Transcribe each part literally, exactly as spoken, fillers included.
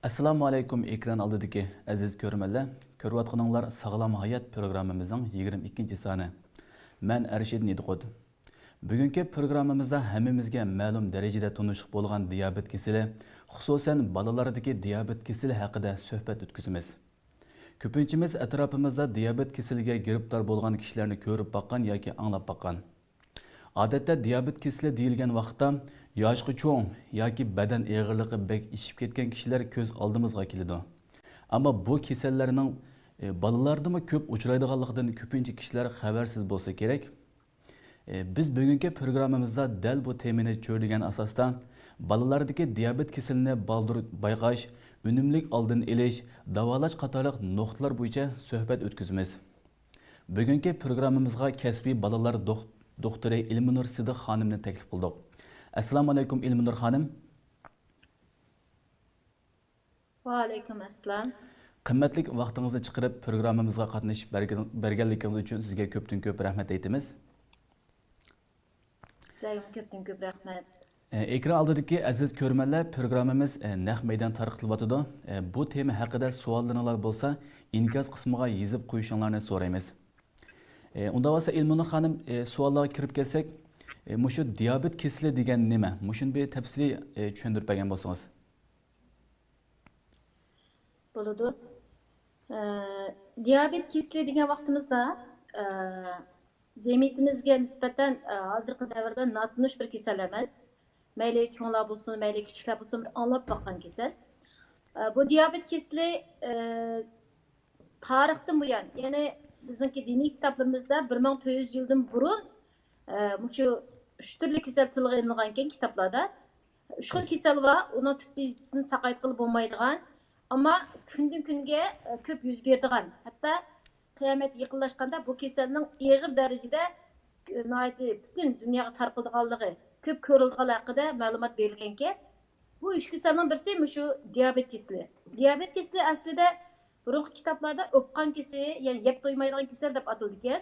ئەسسالامۇ ئەلەيكۇم، ئېكران ئالدىدىكى ئەزىز كۆرۈرمەنلەر. كۆرۈۋاتقىنىڭلار ساغلام ھايات پروگراممىمىزنىڭ يىگىرمە ئىككىنچى سانى. مەن ئەرشىد نىدىقۇت. بۈگۈنكى پروگراممىمىزدا ھەممىمىزگە مەلۇم دەرىجىدە تونۇشلۇق بولغان دىيابېت كېسىلى، خۇسۇسەن بالىلاردا دىيابېت كېسىلى ھەققىدە سۆھبەت ئۆتكۈزىمىز. كۆپىنچىمىز ئەتراپىمىزدا دىيابېت كېسىلىگە گىرىپتار بولغان كىشىلەرنى كۆرۈپ باققان ياكى ئاڭلاپ باققان. ئادەتتە دىيابېت كېسىلى دېيىلگەن ۋاقىتتا ياشقا چوڭ ياكى بەدەن ئېغىرلىقى بەك ئېشىپ كەتكەن كىشىلەر كۆز ئالدىمىزغا كېلىدۇ. ئەمما بۇ كېسەللەرنىڭ، ئە، بالىلاردىمۇ كۆپ ئۇچرايدىغانلىقىدىن كۆپىنچە كىشىلەر خەۋەرسىز بولسا كېرەك. ئە، بىز بۈگۈنكى پروگراممىمىزدا دەل بۇ تېمىنى چۆرىدىگەن ئاساستا بالىلاردىكى دىيابېت كېسىلىنى بالدۇر بايقاش، ئۈنۈملۈك ئالدىنى ئېلىش، داۋالاش قاتارلىق نۇقتىلار بويىچە سۆھبەت ئۆتكۈزىمىز. بۈگۈنكى پروگراممىمىزغا كەسپىي بالىلار دوخ-، دوختۇرى ئىلمىنۇر سىدىق خانىمنى تەكلىپ قىلدۇق. ئەسسالامۇ ئەلەيكۇم، ئىلمىنۇر خانىم. ۋەئەلەيكۇم ئەسسالام. قىممەتلىك ۋاقتىڭىزنى چىقىرىپ، پروگراممىمىزغا قاتنىشىپ بەرگەن-، بەرگەنلىكىڭىز ئۈچۈن سىزگە كۆپتىن كۆپ رەھمەت ئېيتىمىز. سىزگە كۆپتىن كۆپ رەھمەت. ئە، ئېكران ئالدىدىكى ئەزىز كۆرۈرمەنلەر، پروگراممىمىز، ئە، نەق مەيدان تارقىتىلىۋاتىدۇ. ئە، بۇ تېما ھەققىدە سوئاللىرىڭلار بولسا، ئىنكاس قىسمىغا يېزىپ قويۇشۇڭلارنى سورايمىز. ئە، ئۇنداق بولسا، ئىلمىنۇر خانىم، ئە، سوئاللارغا كىرىپ كەتسەك، ئە، مۇشۇ دىيابېت كېسىلى دېگەن نېمە؟ مۇشۇنى بىر تەپسىلىي، ئە، چۈشەندۈرۈپ بەرگەن بولسىڭىز. بولىدۇ. ئە، دىيابېت كېسىلى دېگەن ۋاقتىمىزدا، ئە، جەمئىيىتىمىزگە نىسبەتەن، ئە، ھازىرقى دەۋردە ناتونۇش بىر كېسەل ئەمەس. مەيلى چوڭلار بولسۇن، مەيلى كىچىكلەر بولسۇن، بىر ئاڭلاپ باققان كېسەل. ئە، بۇ دىيابېت كېسىلى، ئە، تارىختىن بۇيان، يەنى بىزنىڭكى دىنىي كىتابلىرىمىزدا بىر مىڭ تۆت يۈز يىلدىن بۇرۇن، ئە، مۇشۇ ئۈچ تۈرلۈك كېسەل تىلغا ئېلىنغانىكەن كىتابلاردا. ئۈچ خىل كېسەل بار، ئۇنىڭ تۈپ تېجىسىنى ساقايتقىلى بولمايدىغان، ئەمما كۈندىن كۈنگە، ئە، كۆپ يۈز بېرىدىغان، ھەتتا قىيامەت يېقىنلاشقاندا بۇ كېسەلنىڭ ئېغىر دەرىجىدە، ئە، ناھايىتى پۈتۈن دۇنياغا تارقىلىدىغانلىقى، كۆپ كۆرۈلىدىغانلىقى ھەققىدە مەلۇمات بېرىلگەنكەن. بۇ ئۈچ كېسەلنىڭ بىرسى مۇشۇ دىيابېت كېسىلى. دىيابېت كېسىلى ئەسلىدە بۇرۇنقى كىتابلاردا ئوپقان كېسىلى، يەنى يەپ تويمايدىغان كېسەل دەپ ئاتىلىدىكەن.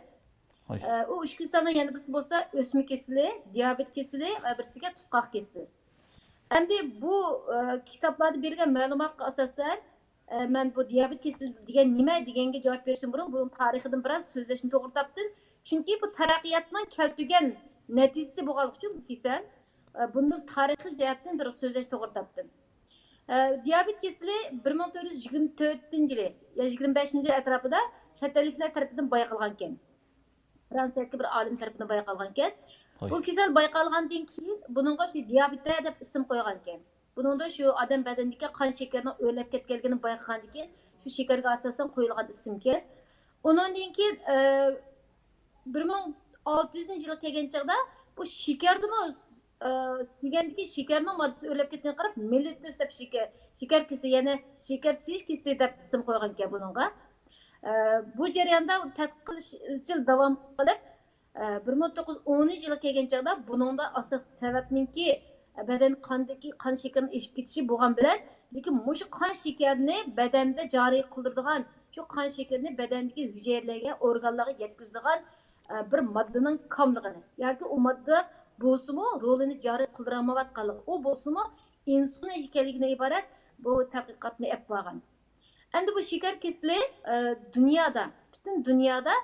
خوش. ئە، ئۇ ئۈچ كېسەلنىڭ يەنە بىرسى بولسا ئۆسمە كېسىلى، دىيابېت كېسىلى ۋە بىرسىگە تۇتقاق كېسىلى. ئەمدى بۇ، ئە، كىتابلاردا بېرىلگەن مەلۇماتقا ئاساسەن، ئە، مەن بۇ دىيابېت كېسىلى دېگەن نېمە دېگەنگە جاۋاب بېرىشتىن بۇرۇن بۇنىڭ تارىخىدىن بىراز سۆزلەشنى توغرا تاپتىم. چۈنكى بۇ تەرەققىياتنىڭ كەلتۈرگەن نەتىجىسى بولغانلىقى ئۈچۈن بۇ كېسەل، ئە، بۇنىڭ تارىخىي جەھەتتىن بىر سۆزلەش توغرا تاپتىم. ئە، دىيابېت كېسىلى بىر مىڭ تۆت يۈز يىگىرمە تۆتىنچى يىلى، يەنى يىگىرمە بەشىنچى يىل ئەتراپىدا چەت ئەللىكلەر تەرىپىدىن بايقالغانىكەن. فرانسىيەدىكى بىر ئالىم تەرىپىدىن بايقالغانىكەن. خوش. بۇ كېسەل بايقالغاندىن كېيىن بۇنىڭغا شۇ دىيابېتە دەپ ئىسىم قويغانىكەن. بۇنىڭدا شۇ ئادەم بەدىنىدىكى قان شېكىرىنىڭ ئۆرلەپ كەتكەنلىكىنى بايقىغاندىن كېيىن شۇ شېكەرگە ئاساسەن قويۇلغان ئىسىمكەن. ئۇنىڭدىن كېيىن، ئە، بىر مىڭ ئالتە يۈزىنچى يىلغا كەلگەن چاغدا بۇ شېكەردىمۇ، ئە، سىيگەندىكى شېكەرنىڭ ماددىسى ئۆرلەپ كەتكەنگە قاراپ، مېلىتوز دەپ شېكەر، شېكەر كېسىلى، يەنى شېكەر سىيىش كېسىلى دەپ ئىسىم قويغانىكەن بۇنىڭغا. ئە، بۇ جەرياندا تەتقىق قىلىش ئىزچىل داۋام قىلىپ، ئە، بىر مىڭ توققۇز يۈز ئونىنچى يىلغا كەلگەن چاغدا بۇنىڭدا ئاساسىي سەۋەبنىڭكى، ئە، بەدەن قاندىكى قان شېكىرىنىڭ ئېشىپ كېتىشى بولغان بىلەن، لېكىن مۇشۇ قان شېكىرىنى بەدەندە جارى قىلدۇرىدىغان، شۇ قان شېكىرىنى بەدەندىكى ھۈجەيرىلەرگە، ئورگانلارغا يەتكۈزىدىغان، ئە، بىر ماددىنىڭ كاملىقىنى ياكى ئۇ ماددا بولسىمۇ رولىنى جارى قىلدۇرالمايۋاتقانلىقى، ئۇ بولسىمۇ ئىنسۇلىن ئىكەنلىكىدىن ئىبارەت بۇ تەتقىقاتنى ئېلىپ بارغان. ئەمدى بۇ شېكەر كېسىلى، ئە، دۇنيادا، پۈتۈن دۇنيادا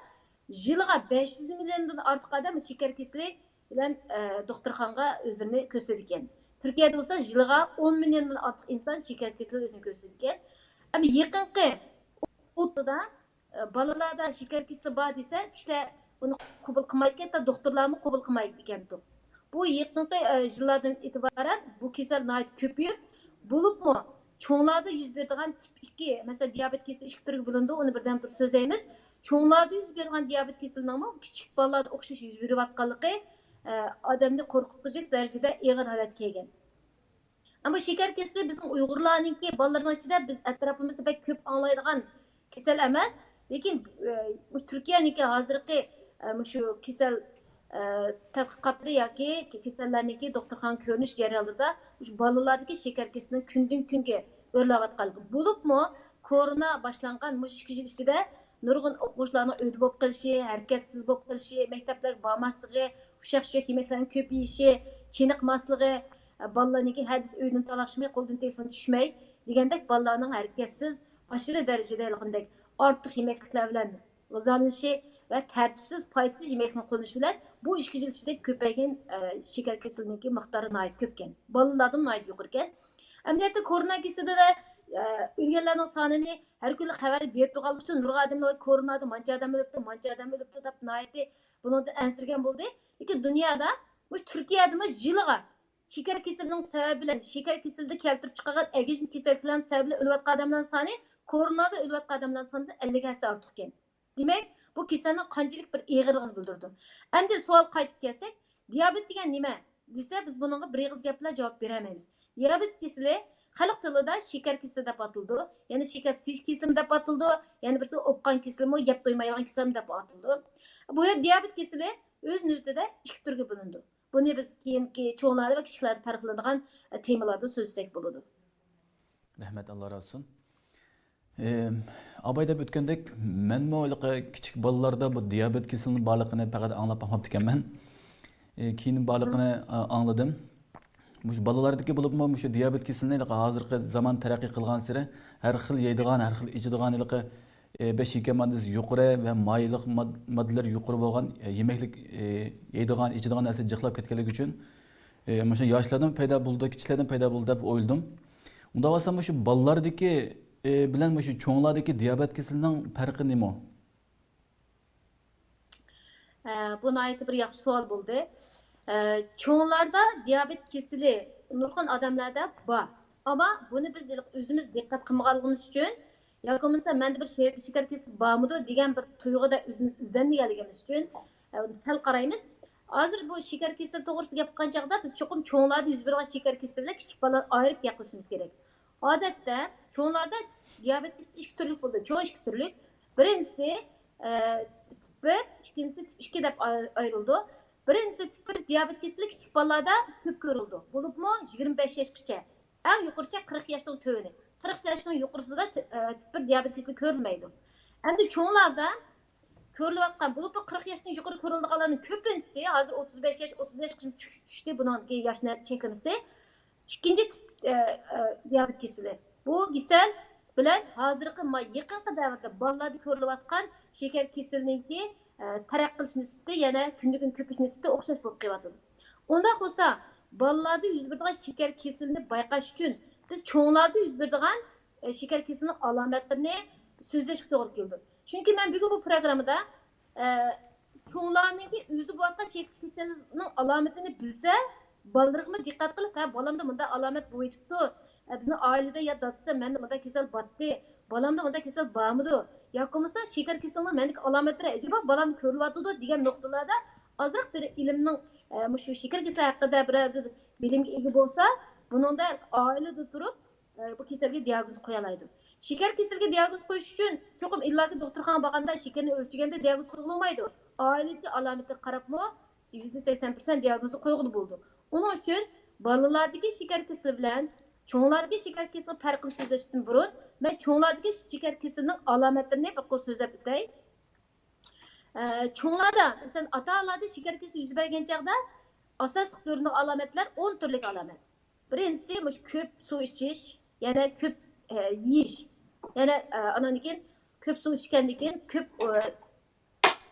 يىلىغا بەش يۈز مىليوندىن ئارتۇق ئادەم شېكەر كېسىلى بىلەن، ئە، دوختۇرخانىغا ئۆزلىرىنى كۆرسىتىدىكەن. تۈركىيەدە بولسا يىلىغا ئون مىليوندىن ئارتۇق ئىنسان شېكەر كېسىلى ئۆزىنى كۆرسىتىدىكەن. ئەمما يېقىنقى ئوتتۇرىدا، ئە، بالىلاردا شېكەر كېسىلى بار دېسە، كىشىلەر ئۇنى قوبۇل قىلمايدىكەن، ھەتتا دوختۇرلارمۇ قوبۇل قىلمايدىكەن. بۇ يېقىنقى، ئە، يىللاردىن ئېتىبارەن بۇ كېسەل ناھايىتى كۆپىيىپ، بولۇپمۇ چوڭلاردا يۈز بېرىدىغان تىپ ئىككى، مەسىلەن، دىيابېت كېسىلى ئىككى تۈرگە بۆلۈنىدۇ، ئۇنى بىردەم تۇرۇپ سۆزلەيمىز. چوڭلاردا يۈز بېرىدىغان دىيابېت كېسىلىنىڭمۇ كىچىك بالىلاردا ئوخشاش يۈز بېرىۋاتقانلىقى، ئە، ئادەمنى قورقۇتقۇدەك دەرىجىدە ئېغىر ھالەتكە كەلگەن. ئەمما بۇ شېكەر كېسىلى بىزنىڭ ئۇيغۇرلارنىڭكى بالىلىرىنىڭ ئىچىدە بىز ئەتراپىمىزدا بەك كۆپ ئاڭلايدىغان كېسەل ئەمەس، لېكىن، ئە، مۇشۇ تۈركىيەنىڭكى ھازىرقى، ئە، مۇشۇ كېسەل، ئە، تەتقىقاتلىرى ياكى كېسەللەرنىڭكى دوختۇرخانا كۆرۈنۈش جەريانلىرىدا مۇشۇ بالىلاردا شېكەر كېسىلىنىڭ كۈندىن كۈنگە ئۆرلەۋاتقانلىقى، بولۇپمۇ كورونا باشلانغان مۇشۇ ئىككى يىل ئىچىدە نۇرغۇن ئوقۇغۇچىلارنىڭ ئۆيدە بولۇپ قېلىشى، ھەرىكەتسىز بولۇپ قېلىشى، مەكتەپلەرگە بارماسلىقى، ئۇششاق-چۈششەك يېمەكلەرنىڭ كۆپ يېيىشى، چېنىقماسلىقى، بالىلارنىڭكى ھەدىسى ئۆيدىن تالاقشىماي، قولىدىن تېلېفون چۈشمەي، دېگەندەك بالىلارنىڭ ھەرىكەتسىز، ئاشۇرى دەرىجىدە ھېلىقىندەك ئارتۇق يېمەكلىكلەر بىلەن غىزالىنىشى ۋە تەرتىپسىز، پايدىسىز يېمەكلىكنى قوللىنىشى بىلەن بۇ ئىككى يىل ئىچىدە كۆپەيگەن، ئە، شېكەر كېسىلىنىڭكى مىقدارى ناھايىتى كۆپكەن. بالىلاردىمۇ ناھايىتى يۇقىرىكەن. ئەمەلىيەتتە كورونا كېسىلىدە، ئە، ئۆلگەنلەرنىڭ سانىنى ھەر كۈنلۈك خەۋەر بېرىپ تۇرغانلىقى ئۈچۈن نۇرغۇن ئادەملەر كورونادىن مانچە ئادەم ئۆلۈپتۇ، مانچە ئادەم ئۆلۈپتۇ دەپ ناھايىتى بۇنىڭدىن ئەنسىرىگەن بولدى. لېكىن دۇنيادا مۇشۇ تۈركىيەدىمۇ يىلىغا شېكەر كېسىلىنىڭ سەۋەبى بىلەن شېكەر كېسىلىدە كەلتۈرۈپ چىقارغان ئەگىشمە كېسەللىكلەرنىڭ سەۋەبى بىلەن ئۆلۈۋاتقان ئادەملەرنىڭ سانى كورونادا ئۆلۈۋاتقان ئادەملەرنىڭ سانىدىن ئەللىك ھەسسە ئارتۇقكەن. دېمەك، بۇ كېسەلنىڭ قانچىلىك بىر ئېغىرلىقىنى بىلدۈرىدۇ. ئەمدى سوئالغا قايتىپ كەلسەك، دىيابېت دېگەن نېمە دېسە، بىز بۇنىڭغا بىر ئېغىز گەپ بىلەن جاۋاب بېرەلمەيمىز. دىيابېت كېسىلى خەلق تىلىدا شېكەر كېسىلى دەپ ئاتىلىدۇ، يەنە شېكەر سىيىش كېسىلىمۇ دەپ ئاتىلىدۇ، يەنە بىرسى ئوپقان كېسىلىمۇ، يەپ تويمايدىغان كېسىلىمۇ دەپ ئاتىلىدۇ. بۇ يەر دىيابېت كېسىلى ئۆز نۆۋىتىدە ئىككى تۈرگە بۆلۈنىدۇ. بۇنى بىز كېيىنكى چوڭلاردا ۋە كىچىكلەردە پەرقلىنىدىغان، ئە، تېمىلاردا سۆزلىسەك بولىدۇ. رەھمەت، ئاللا رازى بولسۇن. ئاباي دەپ ئۆتكەندەك، مەنمۇ ھېلىقى كىچىك بالىلاردا بۇ دىيابېت كېسىلىنىڭ بارلىقىنى پەقەت ئاڭلاپ باقماپتىكەنمەن. ئى، كېيىن بارلىقىنى، ئا، ئاڭلىدىم. مۇشۇ بالىلاردىكى بولۇپمۇ مۇشۇ دىيابېت كېسىلىنى ھېلىقى ھازىرقى زامان تەرەققىي قىلغانسېرى ھەر خىل يەيدىغان، ھەر خىل ئىچىدىغان ھېلىقى، ئى، بەش شېكەر ماددىسى يۇقىرى ۋە مايلىق ماد-، ماددىلىرى يۇقىرى بولغان، ئى، يېمەكلىك، ئى، يەيدىغان، ئىچىدىغان نەرسە جىقلاپ كەتكەنلىكى ئۈچۈن، ئى، مۇشۇ ياشلاردىن پەيدا بولىدۇ، كىچىكلەردىن پەيدا بولىدۇ دەپ ئويلىدىم. ئۇنداق بولسا مۇشۇ بالىلاردىكى، ئى، بىلەن مۇشۇ چوڭلاردىكى دىيابېت كېسىلىنىڭ پەرقى نېمە؟ ئە، بۇ ناھايىتى بىر ياخشى سوئال بولدى. ئە، چوڭلاردا دىيابېت كېسىلى نۇرغۇن ئادەملەردە بار. ئەمما بۇنى بىز ھېلىقى ئۆزىمىز دىققەت قىلمىغانلىقىمىز ئۈچۈن ياكى بولمىسا مەندە بىر شېكەر، شېكەر كېسىلى بارمىدۇ دېگەن بىر تۇيغۇدا ئۆزىمىز ئىزدەنمىگەنلىكىمىز ئۈچۈن، ئە، سەل قارايمىز. ھازىر بۇ شېكەر كېسىلى توغرىسىدا گەپ قىلغان چاغدا بىز چوقۇم چوڭلاردا يۈز بېرىدىغان شېكەر كېسىلى بىلەن كىچىك بالىلارنى ئايرىپ گەپ قىلىشىمىز كېرەك. ئادەتتە چوڭلاردا دىيابېت كېسىلى ئىككى تۈرلۈك بولىدۇ. چوڭ ئىككى تۈرلۈك. بىرىنچىسى، ئە، تىپ بىر، ئىككىنچىسى تىپ ئىككى دەپ ئاير-، ئايرىلىدۇ. بىرىنچىسى تىپ بىر دىيابېت كېسىلى كىچىك بالىلاردا كۆپ كۆرۈلىدۇ. بولۇپمۇ يىگىرمە بەش ياشقىچە. ئەڭ يۇقىرىچە قىرىق ياشنىڭ تۆۋىنى. قىرىق ياشنىڭ يۇقىرىسىدا تىپ، ئە، تىپ بىر دىيابېت كېسىلى كۆرۈلمەيدۇ. ئەمدى چوڭلاردا كۆرۈلۈۋاتقان، بولۇپمۇ قىرىق ياشتىن يۇقىرى كۆرۈلىدىغانلارنىڭ كۆپىنچىسى، ھازىر ئوتتۇز بەش ياش، ئوتتۇز ياشقىچە چۈشتى بۇنىڭكى ياش چەكلىمىسى. ئىككىنچى تىپ، ئە، ئە، دىيابېت كېسىلى. بۇ كېسەل بىلەن ھازىرقى ما-، يېقىنقى دەۋردە بالىلاردا كۆرۈلۈۋاتقان شېكەر كېسىلىنىڭكى، ئە، تەرەققىي قىلىش نىسبىتى، يەنە كۈندىن كۈن كۆپىيىش نىسبىتى ئوخشاش بولۇپ قېلىۋاتىدۇ. ئۇنداق بولسا، بالىلاردا يۈز بېرىدىغان شېكەر كېسىلىنى بايقاش ئۈچۈن بىز چوڭلاردا يۈز بېرىدىغان، ئە، شېكەر كېسىلىنىڭ ئالامەتلىرىنى سۆزلەشكە توغرا كېلىدۇ. چۈنكى مەن بۈگۈن بۇ پروگراممىدا، ئە، چوڭلارنىڭكى ئۆزىدە بولۇۋاتقان شېكەر كېسىلىنىڭ ئالامىتىنى بىلسە، بالىلىرىغىمۇ دىققەت قىلىپ، ھە، بالامدا مۇنداق ئالامەت بولۇۋېتىپتۇ، ھە، بىزنىڭ ئائىلىدە يا دادىسىدا مەندە مۇنداق كېسەل باتتى، بالامدا مۇنداق كېسەل بارمىدۇ؟ ياكى بولمىسا شېكەر كېسىلىنىڭ مەندىكى ئالامەتلىرى ئەجەبا بالامدا كۆرۈلۈۋاتىدۇ دېگەن نۇقتىلاردا ئازراق بىر ئىلىمنىڭ، ئە، مۇشۇ شېكەر كېسىلى ھەققىدە بىرەر بىر بىلىمگە ئىگە بولسا، بۇنىڭدا ئائىلىدە تۇرۇپ، ئە، بۇ كېسەلگە دىئاگنوز قويالايدۇ. شېكەر كېسىلىگە دىئاگنوز قويۇش ئۈچۈن چوقۇم ئىللاكى دوختۇرخانىغا بارغاندا شېكىرنى ئۆلچىگەندە دىئاگنوز قويغىلى بولمايدۇ. ئائىلىدىكى ئالامىتىگە قاراپمۇ يۈزدە سەكسەن پىرسەنت دىئاگنوزنى قويغىلى بولىدۇ. ئۇنىڭ ئۈچۈن بالىلاردىكى شېكەر كېسىلى بىلەن چوڭلاردىكى شېكەر كېسىلىنىڭ پەرقىنى سۆزلەشتىن بۇرۇن، مەن چوڭلاردىكى شېكەر كېسىلىنىڭ ئالامەتلىرىنى بىر قۇر سۆزلەپ ئۆتەي. ئە، چوڭلاردا، مەسىلەن، ئاتا-ئانىلاردا شېكەر كېسىلى يۈز بەرگەن چاغدا ئاساسلىق كۆرۈنىدىغان ئالامەتلەر ئون تۈرلۈك ئالامەت. بىرىنچىسى، مۇشۇ كۆپ سۇ ئىچىش، يەنە كۆپ، ئە، يېيىش. يەنە، ئە، ئانان كېيىن كۆپ سۇ ئىچكەندىن كېيىن كۆپ، ئە،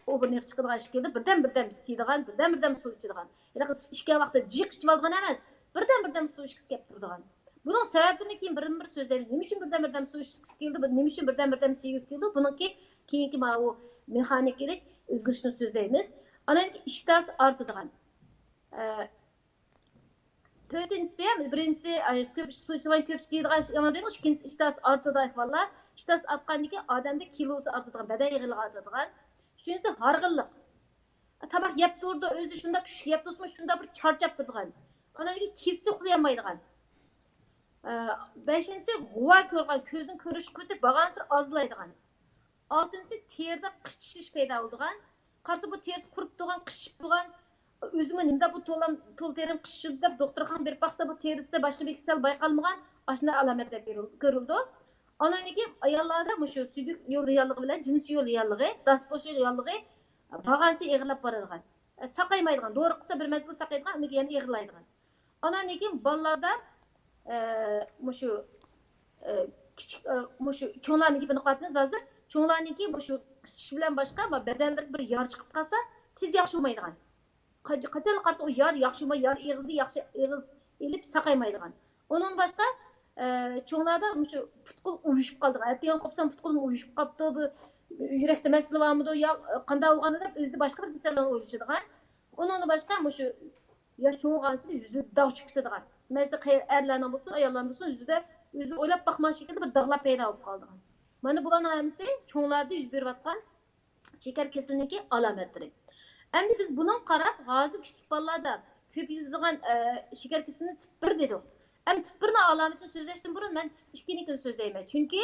ئوبۇرنى چىقىدىغان ئىش كېلىدۇ، بىردەم، بىردەم سىيىدىغان، بىردەم، بىردەم سۇ ئىچىدىغان. ھېلىقى ئىچكەن ۋاقتىدا جىق ئىچىۋالىدىغان ئەمەس، بىردەم، بىردەم سۇ ئىچكۈسى كېلىپ تۇرىدىغان. بۇنىڭ سەۋەبىنى كېيىن بىردىن بىر سۆزلەيمىز. نېمە ئۈچۈن بىردەم، بىردەم سۇ ئىچكۈسى كېلىدۇ؟ بىر، نېمە ئۈچۈن بىردەم، بىردەم سىيگۈسى كېلىدۇ؟ بۇنىڭكى كېيىنكى ماۋۇ مېخانىكىلىق ئۆزگىرىشنى سۆزلەيمىز. ئانان كېيىن ئىشتىھاسى ئارتىدىغان. ئە، تۆتىنچىسى، بىرىنچىسى، ئە، كۆپ سۇ ئىچىدىغان، كۆپ سىيىدىغان، ئىككىنچىسى ئىشتىھاسى ئارتىدىغان ئەھۋاللار. ئىشتىھاسى ئارتقاندىن كېيىن ئادەمدە كىلوسى ئارتىدىغان، بەدەن ئېغىرلىقى ئارتىدىغان. ئۈچىنچىسى ھارغىنلىق. تاماق يەپ تۇرىدۇ، ئۆزى شۇنداق كۈچلۈك يەپ تۇرسىمۇ شۇنداق بىر چارچاپ تۇرىدىغان. ئانان كېيىن كېچىسى ئۇخلىيالمايدىغان. ئە، بەشىنچىسى غۇۋا كۆرىدىغان، كۆزنىڭ كۆرۈش قۇۋۋىتى بارغانسېرى ئازلايدىغان. ئالتىنچىسى تېرىدە قىچىشىش پەيدا بولىدىغان. قارىسا بۇ تېرىسى قۇرۇپ تۇرغان، قىچىشىپ تۇرغان. ئۆزىمۇ نېمىدە بۇ تولا، تولا تېرىم قىچىشىدۇ دەپ دوختۇرخانىغا بېرىپ باقسا، بۇ تېرىسىدە باشقا بىر كېسەل بايقالمىغان، ئاشۇنداق ئالامەتلەر بېرىل-، كۆرۈلىدۇ. ئاندىن كېيىن ئاياللاردا مۇشۇ سۈيدۈك يولى ياللۇغى بىلەن جىنسىي يولى ياللۇغى، داس بوشى ياللۇغى بارغانسېرى ئېغىرلاپ بارىدىغان. ساقايمايدىغان، دورا قىلسا بىر مەزگىل ساقايدىغان، ئاندىن كېيىن يەنە ئېغىرلايدىغان. ئاندىن كېيىن بالىلاردا، ئە، مۇشۇ، ئە، كىچىك، ئە، مۇشۇ چوڭلارنىڭ گېپىنى قىلىۋاتىمىز ھازىر. چوڭلارنىڭكى مۇشۇ قىچىشىش بىلەن باشقا بەدەنلىرىدە بىر يارا چىقىپ قالسا، تېز ياخشى بولمايدىغان. قا-، قاچانلا قارىسا، ئۇ يار ياخشى بولماي، يار ئېغىزى ياخشى، ئېغىز ئېلىپ ساقايمايدىغان. ئۇنىڭدىن باشقا، ئە، چوڭلاردا مۇشۇ پۇت-قول ئۇيۇشۇپ قالىدىغان. ئەتىگەن قوپسام، پۇت-قولۇم ئۇيۇشۇپ قاپتۇ، بۇ يۈرەكتە مەسىلە بارمىدۇ، يا قانداق بولغاندۇ دەپ ئۆزىدە باشقا بىر كېسەللەرنى ئويلىشىدىغان. ئۇنىڭدىن باشقا مۇشۇ ياش چوڭ بولغانسېرى يۈزى داغ چۈشۈپ كېتىدىغان. مەسىلەن، قەي-، ئەرلەرنىڭ بولسۇن، ئاياللارنىڭ بولسۇن، يۈزىدە ئۆزىنى ئويلاپ باقمىغان شەكىلدە بىر داغلار پەيدا بولۇپ قالىدىغان. مانا بۇلارنىڭ ھەممىسى چوڭلاردا يۈز بېرىۋاتقان شېكەر كېسىلىنىڭكى ئالامەتلىرى. ئەمدى بىز بۇنىڭغا قاراپ، ھازىر كىچىك بالىلاردا كۆپ يۈز بېرىدىغان، ئە، شېكەر كېسىلىنى تىپ بىر دېدۇق. ئەمدى تىپ بىرنىڭ ئالامىتىنى سۆزلەشتىن بۇرۇن مەن تىپ ئىككىنىڭكىنى سۆزلەيمەن. چۈنكى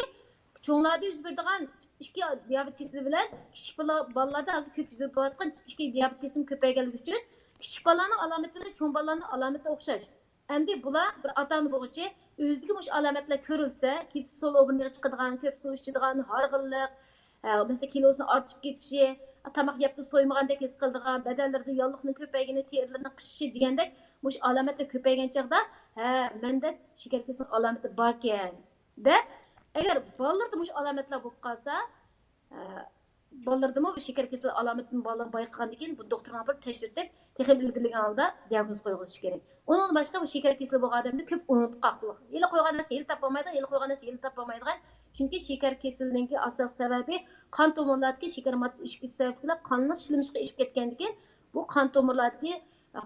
چوڭلاردا يۈز بېرىدىغان تىپ ئىككى دىيابېت كېسىلى بىلەن كىچىك بالا-، بالىلاردا ھازىر كۆپ يۈز بېرىۋاتقان تىپ ئىككى دىيابېت كېسىلى كۆپەيگەنلىكى ئۈچۈن كىچىك بالىلارنىڭ ئالامىتى بىلەن چوڭ بالىلارنىڭ ئالامىتى ئوخشاش. ئەمدى بۇلار بىر ئاتا-ئانا بولغۇچى ئۆزىگە مۇشۇ ئالامەتلەر كۆرۈلسە، كېچىسى سول ئوبۇرنىغا چىقىدىغان، كۆپ سۇ ئىچىدىغان، ھارغىنلىق، ھە، مەسىلەن، كىلوسىنىڭ ئارتىپ كېتىشى، تاماق يەپتۇ تويمىغاندەك ھېس قىلىدىغان، بەدەنلىرىدە ياللۇغنىڭ كۆپەيگىنى، تېرىلىرىنىڭ قىشىشى دېگەندەك مۇشۇ ئالامەتلەر كۆپەيگەن چاغدا، ھە، مەندە شېكەر كېسىلىنىڭ ئالامىتى باركەن دەپ، ئەگەر بالىلىرىدا مۇشۇ ئالامەتلەر بولۇپ قالسا، ھە، بالىلىرىدىمۇ بۇ شېكەر كېسىلى ئالامىتىنى بالىلار بايقىغاندىن كېيىن، بۇ دوختۇرغا بېرىپ تەكشۈرتۈپ، تېخىمۇ ئىلگىرىلىگەن ھالدا دىياگنوز قويغۇزۇش كېرەك. ئۇنىڭدىن باشقا بۇ شېكەر كېسىلى بولغان ئادەمدە كۆپ ئۇنتقاقلىق. ھېلى قويغان نەرسە ھېلى تاپالمايدۇ، ھېلى قويغان نەرسە ھېلى تاپالمايدىغان. چۈنكى شېكەر كېسىلىنىڭكى ئاساسىي سەۋەبى قان تومۇرلاردىكى شېكەر ماددىسى ئېشىپ كېتىش سەۋەبى بىلەن قاننىڭ شىلىمشىقى ئېشىپ كەتكەندىن كېيىن، بۇ قان تومۇرلاردىكى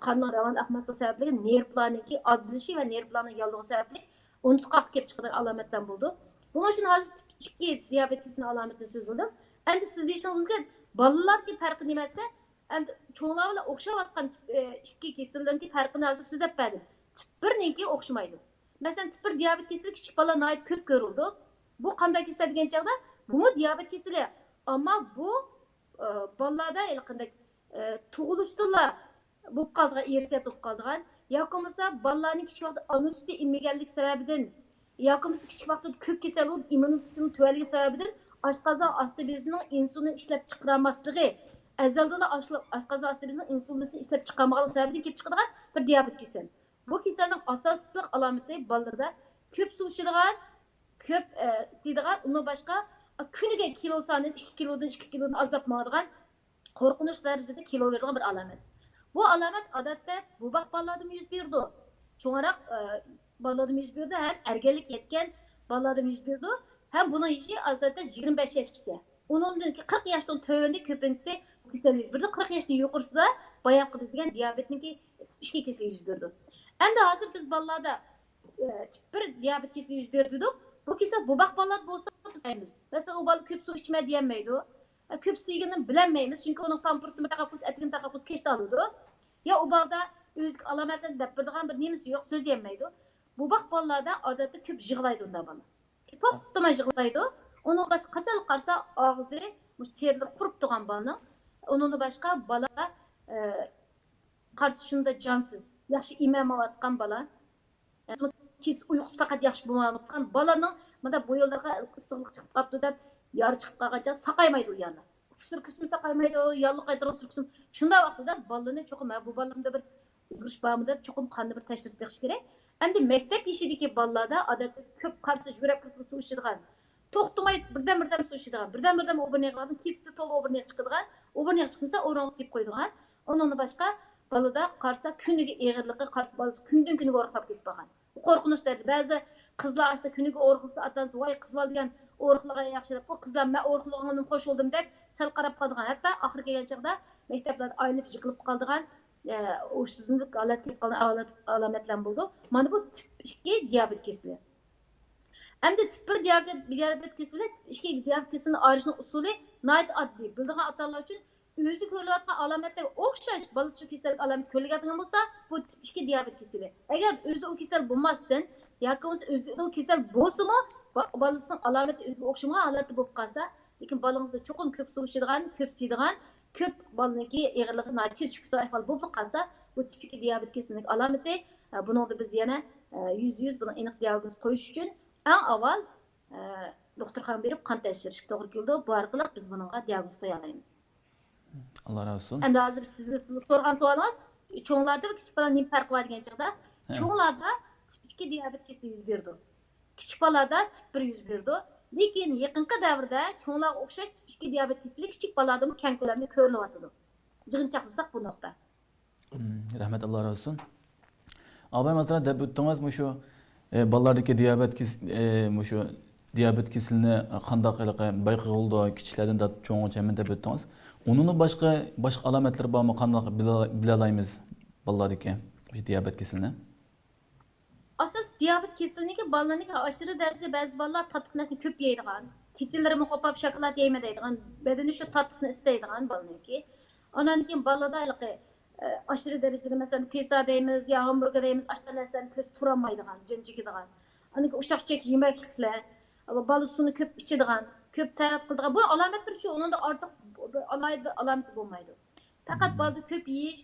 قاننىڭ راۋان ئاقماسلىقى سەۋەبلىك نېرۋىلارنىڭكى ئازلىشى ۋە نېرۋىلارنىڭ ياللۇغى سەۋەبلىك ئۇنتقاقلىق كېلىپ چىقىدىغان ئالامەتلەر بولىدۇ. بۇنىڭ ئۈچۈن ھازىر تىپ ئىككى دىيابېت كېسىلىنىڭ ئالامىتىنى سۆزلىدىم. ئەمدى سىز دېيىشىڭىز مۇمكىن، بالىلاردىكى پەرقى نېمە دېسە، ئەمدى چوڭلار بىلەن ئوخشاۋاتقان تىپ، ئە، ئىككى كېسەلنىڭكى پەرقىنى ھازىر سۆزلەپ بەردىم. تىپ بىرنىڭكى ئوخشىمايدۇ. مەسىلەن، تىپ بىر دىيابېت كېسىلى كىچىك بالىلار ناھايىتى كۆپ كۆرۈلىدۇ. بۇ قانداق كېسەل دېگەن چاغدا، بۇمۇ دىيابېت كېسىلى. ئەمما بۇ، ئە، بالىلاردا ھېلىقىندەك، ئە، تۇغۇلۇشتىنلا بولۇپ قالىدىغان، ئىرسىيەت بولۇپ قالىدىغان ياكى بولمىسا بالىلارنىڭ كىچىك ۋاقتىدا ئانا سۈتى ئېمىگەنلىكى سەۋەبىدىن ياكى بولمىسا كىچىك ۋاقتىدا كۆپ كېسەل بولۇپ، ئىممۇن كۈچىنىڭ تۆۋەنلىكى سەۋەبىدىن ئاشقازان ئاستى بېزىنىڭ ئىنسۇلىن ئىشلەپ چىقىرالماسلىقى، ئەزەلدىنلا ئاشلا-، ئاشقازان ئاستى بېزىنىڭ ئىنسۇلىنىنى ئىشلەپ چىقارمىغانلىقى سەۋەبىدىن كېلىپ چىقىدىغان بىر دىيابېت كېسەل. بۇ كېسەلنىڭ ئاساسلىق ئالامىتى بالىلىرىدا كۆپ سۇ ئىچىدىغان، كۆپ، ئە، سىيىدىغان، ئۇندىن باشقا كۈنىگە كىلو سانىنى ئىككى كىلودىن، ئىككى كىلودىن ئازلاپ ماڭىدىغان، قورقۇنچلۇق دەرىجىدە كىلو بېرىدىغان بىر ئالامەت. بۇ ئالامەت ئادەتتە بوۋاق بالىلاردىمۇ يۈز بېرىدۇ. چوڭراق، ئە، بالىلاردىمۇ يۈز بېرىدۇ ھەم ئەركەنلىككە يەتكەن بالىلاردىمۇ يۈز بېرىدۇ. ھەم بۇنىڭ يېشى ئادەتتە يىگىرمە بەش ياشقىچە. ئۇنىڭدىن كېيىن قىرىق ياشتىن تۆۋەندە كۆپىنچىسى بۇ كېسەل يۈز بېرىدۇ. قىرىق ياشتىن يۇقىرىسىدا بايامقى بىز دېگەن دىيابېتنىڭكى تىپ ئىككى كېسىلى يۈز بېرىدۇ. ئەمدى ھازىر بىز بالىلاردا، ئە، تىپ بىر دىيابېت كېسىلى يۈز بېرىدۇ دېدۇق. بۇ كېسەل بوۋاق بالىلاردا بولسا بىز قارايمىز. مەسىلەن، ئۇ بالا كۆپ سۇ ئىچمە دېيەلمەيدۇ. ئە، كۆپ سۇ يېگىنىنى بىلەلمەيمىز، چۈنكى ئۇنىڭ پامپېرسىنى بىر تاقاپ قويسا، ئەتىگىنى تاقاپ قويسا، كەچتە ئالىدۇ. يا ئۇ بالىدا ئۆزىگە ئالامەتلەرنى دەپ بېرىدىغان بىر نېمىسى يوق، سۆزلىيەلمەيدۇ. بوۋاق بالىلاردا ئادەتتە كۆپ يىغلايدۇ ئۇنداق بالا. توختىماي يىغلايدۇ. ئۇنىڭغا قاچانلا قارىسا ئاغزى، مۇشۇ تېرىلىرى قۇرۇپ تۇرغان بالىنىڭ. ئۇنىڭدىن باشقا بالا، ئە، قارىسا شۇنداق جانسىز، ياخشى ئېمەلمەيۋاتقان بالا. كېچىسى ئۇيقۇسى پەقەت ياخشى بولمايۋاتقان بالىنىڭ مۇنداق بويۇنلىرىغا ئىسسىقلىق چىقىپ قاپتۇ دەپ يارا چىقىپ قالغان چاغ ساقايمايدۇ ئۇ يەرلەر. سۈركىسىمۇ ساقايمايدۇ، ياللۇغ قايتۇرغان سۈركىسىمۇ. شۇنداق ۋاقتىدا بالىنى چوقۇم، ھە، بۇ بالىمدا بىر ئۆزگىرىش بارمۇ دەپ چوقۇم قاننى بىر تەكشۈرۈپ بېقىش كېرەك. ئەمدى مەكتەپ يېشىدىكى بالىلاردا ئادەتتە كۆپ قارىسا يۈرەك سۇ ئىچىدىغان، توختىماي بىردەم بىردەم سۇ ئىچىدىغان، بىردەم بىردەم ئوبۇرنىغا بارىدىغان، كېچىسى تولا ئوبۇرنىغا چىقىدىغان، ئوبۇرنىغا چىقمىسا ئورۇنغا سىيىپ قويىدىغان. ئۇنىڭدىن باشقا بالىدا قارىسا كۈنىگە ئېغىرلىقى، قارىسا بالىسى كۈندىن كۈنگە ئورۇقلاپ كېتىپ بارغان. بۇ قورقۇنچ دەرىجە. بەزى قىزلار ئاشتا كۈنىگە ئورۇقلىسا ئاتا-ئانىسى ۋاي قىز بالا دېگەن ئورۇقلىغان ياخشى دەپ، بۇ قىزلار مەن ئورۇقلىغىنىم خوش بولدۇم دەپ سەل قاراپ قالىدىغان. ھەتتا ئاخىرى كەلگەن چاغدا مەكتەپلەردە ئايلىنىپ يىقىلىپ قالىدىغان، ئە، ھوشسىزلىنىپ ھالەتكە كېلىپ قالغان ئالامەت-، ئالامەتلەرمۇ بولىدۇ. مانا بۇ تىپ ئىككى دىيابېت كېسىلى. ئەمدى تىپ بىر دىيابېت، دىيابېت كېسىلى بىلەن تىپ ئىككى دىيابېت كېسىلىنى ئايرىشنىڭ ئۇسۇلى ناھايىتى ئاددىي. بىلىدىغان ئاتا-ئانىلار ئۈچۈن ئۆزىدە كۆرۈلۈۋاتقان ئالامەتلەرگە ئوخشاش بالىسى شۇ كېسەللىك ئالامەت كۆرۈلگەن بولسا، بۇ تىپ ئىككى دىيابېت كېسىلى. ئەگەر ئۆزىدە ئۇ كېسەل بولماستىن ياكى بولمىسا ئۆزىدە ئۇ كېسەل بولسىمۇ، با-، بالىسىنىڭ ئالامىتى ئۆزىگە ئوخشىمىغان ھالەتتە بولۇپ قالسا، لېكىن بالىڭىزدا چوقۇم كۆپ سۇ ئىچىدىغان، كۆپ سىيىدىغان، كۆپ بالىنىڭكى ئېغىرلىقى ناھايىتى تېز چۈشۈپ كېتىدىغان ئەھۋال بولۇپلا قالسا، بۇ تىپ ئىككى دىيابېت كېسىلىنىڭ ئالامىتى. ئە، بۇنىڭدا بىز يەنە، ئە، يۈزدە يۈز بۇنىڭ ئېنىق دىياگنوز قويۇش ئۈچۈن ئەڭ ئاۋۋال، ئە، دوختۇرخانىغا بېرىپ قان تەكشۈرۈشكە توغرا كېلىدۇ. بۇ ئارقىلىق بىز بۇنىڭغا دىياگنوز قويالايمىز. ئاللا رازى بولسۇن. ئەمدى ھازىر سىز سورىغان سوئالىڭىز، چوڭلاردا ۋە كىچىك بالىلاردا نېمە پەرقى بار دېگەن چاغدا، ھە. چوڭلاردا تىپ ئىككى دىيابېت كېسىلى يۈز بېرىدۇ. كىچىك بالىلاردا تىپ بىر يۈز بېرىدۇ. لېكىن يېقىنقى دەۋردە چوڭلارغا ئوخشاش تىپ ئىككى دىيابېت كېسىلى كىچىك بالىلاردىمۇ كەڭ كۆلەمدە كۆرۈلۈۋاتىدۇ. يىغىنچاقلىساق بۇ نۇقتا. مم، رەھمەت، ئاللا رازى بولسۇن. ئاباي ماترا دەپ ئۆتتىڭىز، مۇشۇ ئە، بالىلاردىكى دىيابېت كېس-، ئە، مۇشۇ دىيابېت كېسىلىنى قانداق ھېلىقى بايقىغىلىدۇ، كىچىكلەردىن تارتىپ چوڭغىچە ھەممىنى دەپ ئۆتتىڭىز. ئۇنىڭدىن باشقا، باشقا ئالامەتلىرى بارمۇ؟ قانداق بىلا-، بىلالايمىز بالىلاردىكى مۇشۇ دىيابېت كېسىلىنى؟ ئاساسىي دىيابېت كېسىلىنىڭكى بالىلارنىڭكى ئاشۇرى دەرىجىدە بەزى بالىلار تاتلىق نەرسىنى كۆپ يەيدىغان، كېچىلىرىمۇ قوپاپ شاكىلات يەيمەن دەيدىغان، بەدىنى شۇ تاتلىقنى ئىستەيدىغان بالىنىڭكى. ئانان كېيىن بالىلاردا ھېلىقى ئاشۇرى دەرىجىدە، مەسىلەن، پىززا دەيمىز يا ھامبۇرگېر دەيمىز، ئاشۇنداق نەرسىلەرنى كۆرسە تۇرالمايدىغان، جىم جىگىدىغان. ئاندىن كېيىن ئۇششاق چۈشەك يېمەكلىكلەر، بالا سۇنى كۆپ ئىچىدىغان، كۆپ تەرەت قىلىدىغان. بۇ ئالامەتلىرى شۇ، ئۇنىڭدا ئارتۇق بىر ئالاھىدە بىر ئالامىتى بولمايدۇ. پەقەت بالىدا كۆپ يېيىش،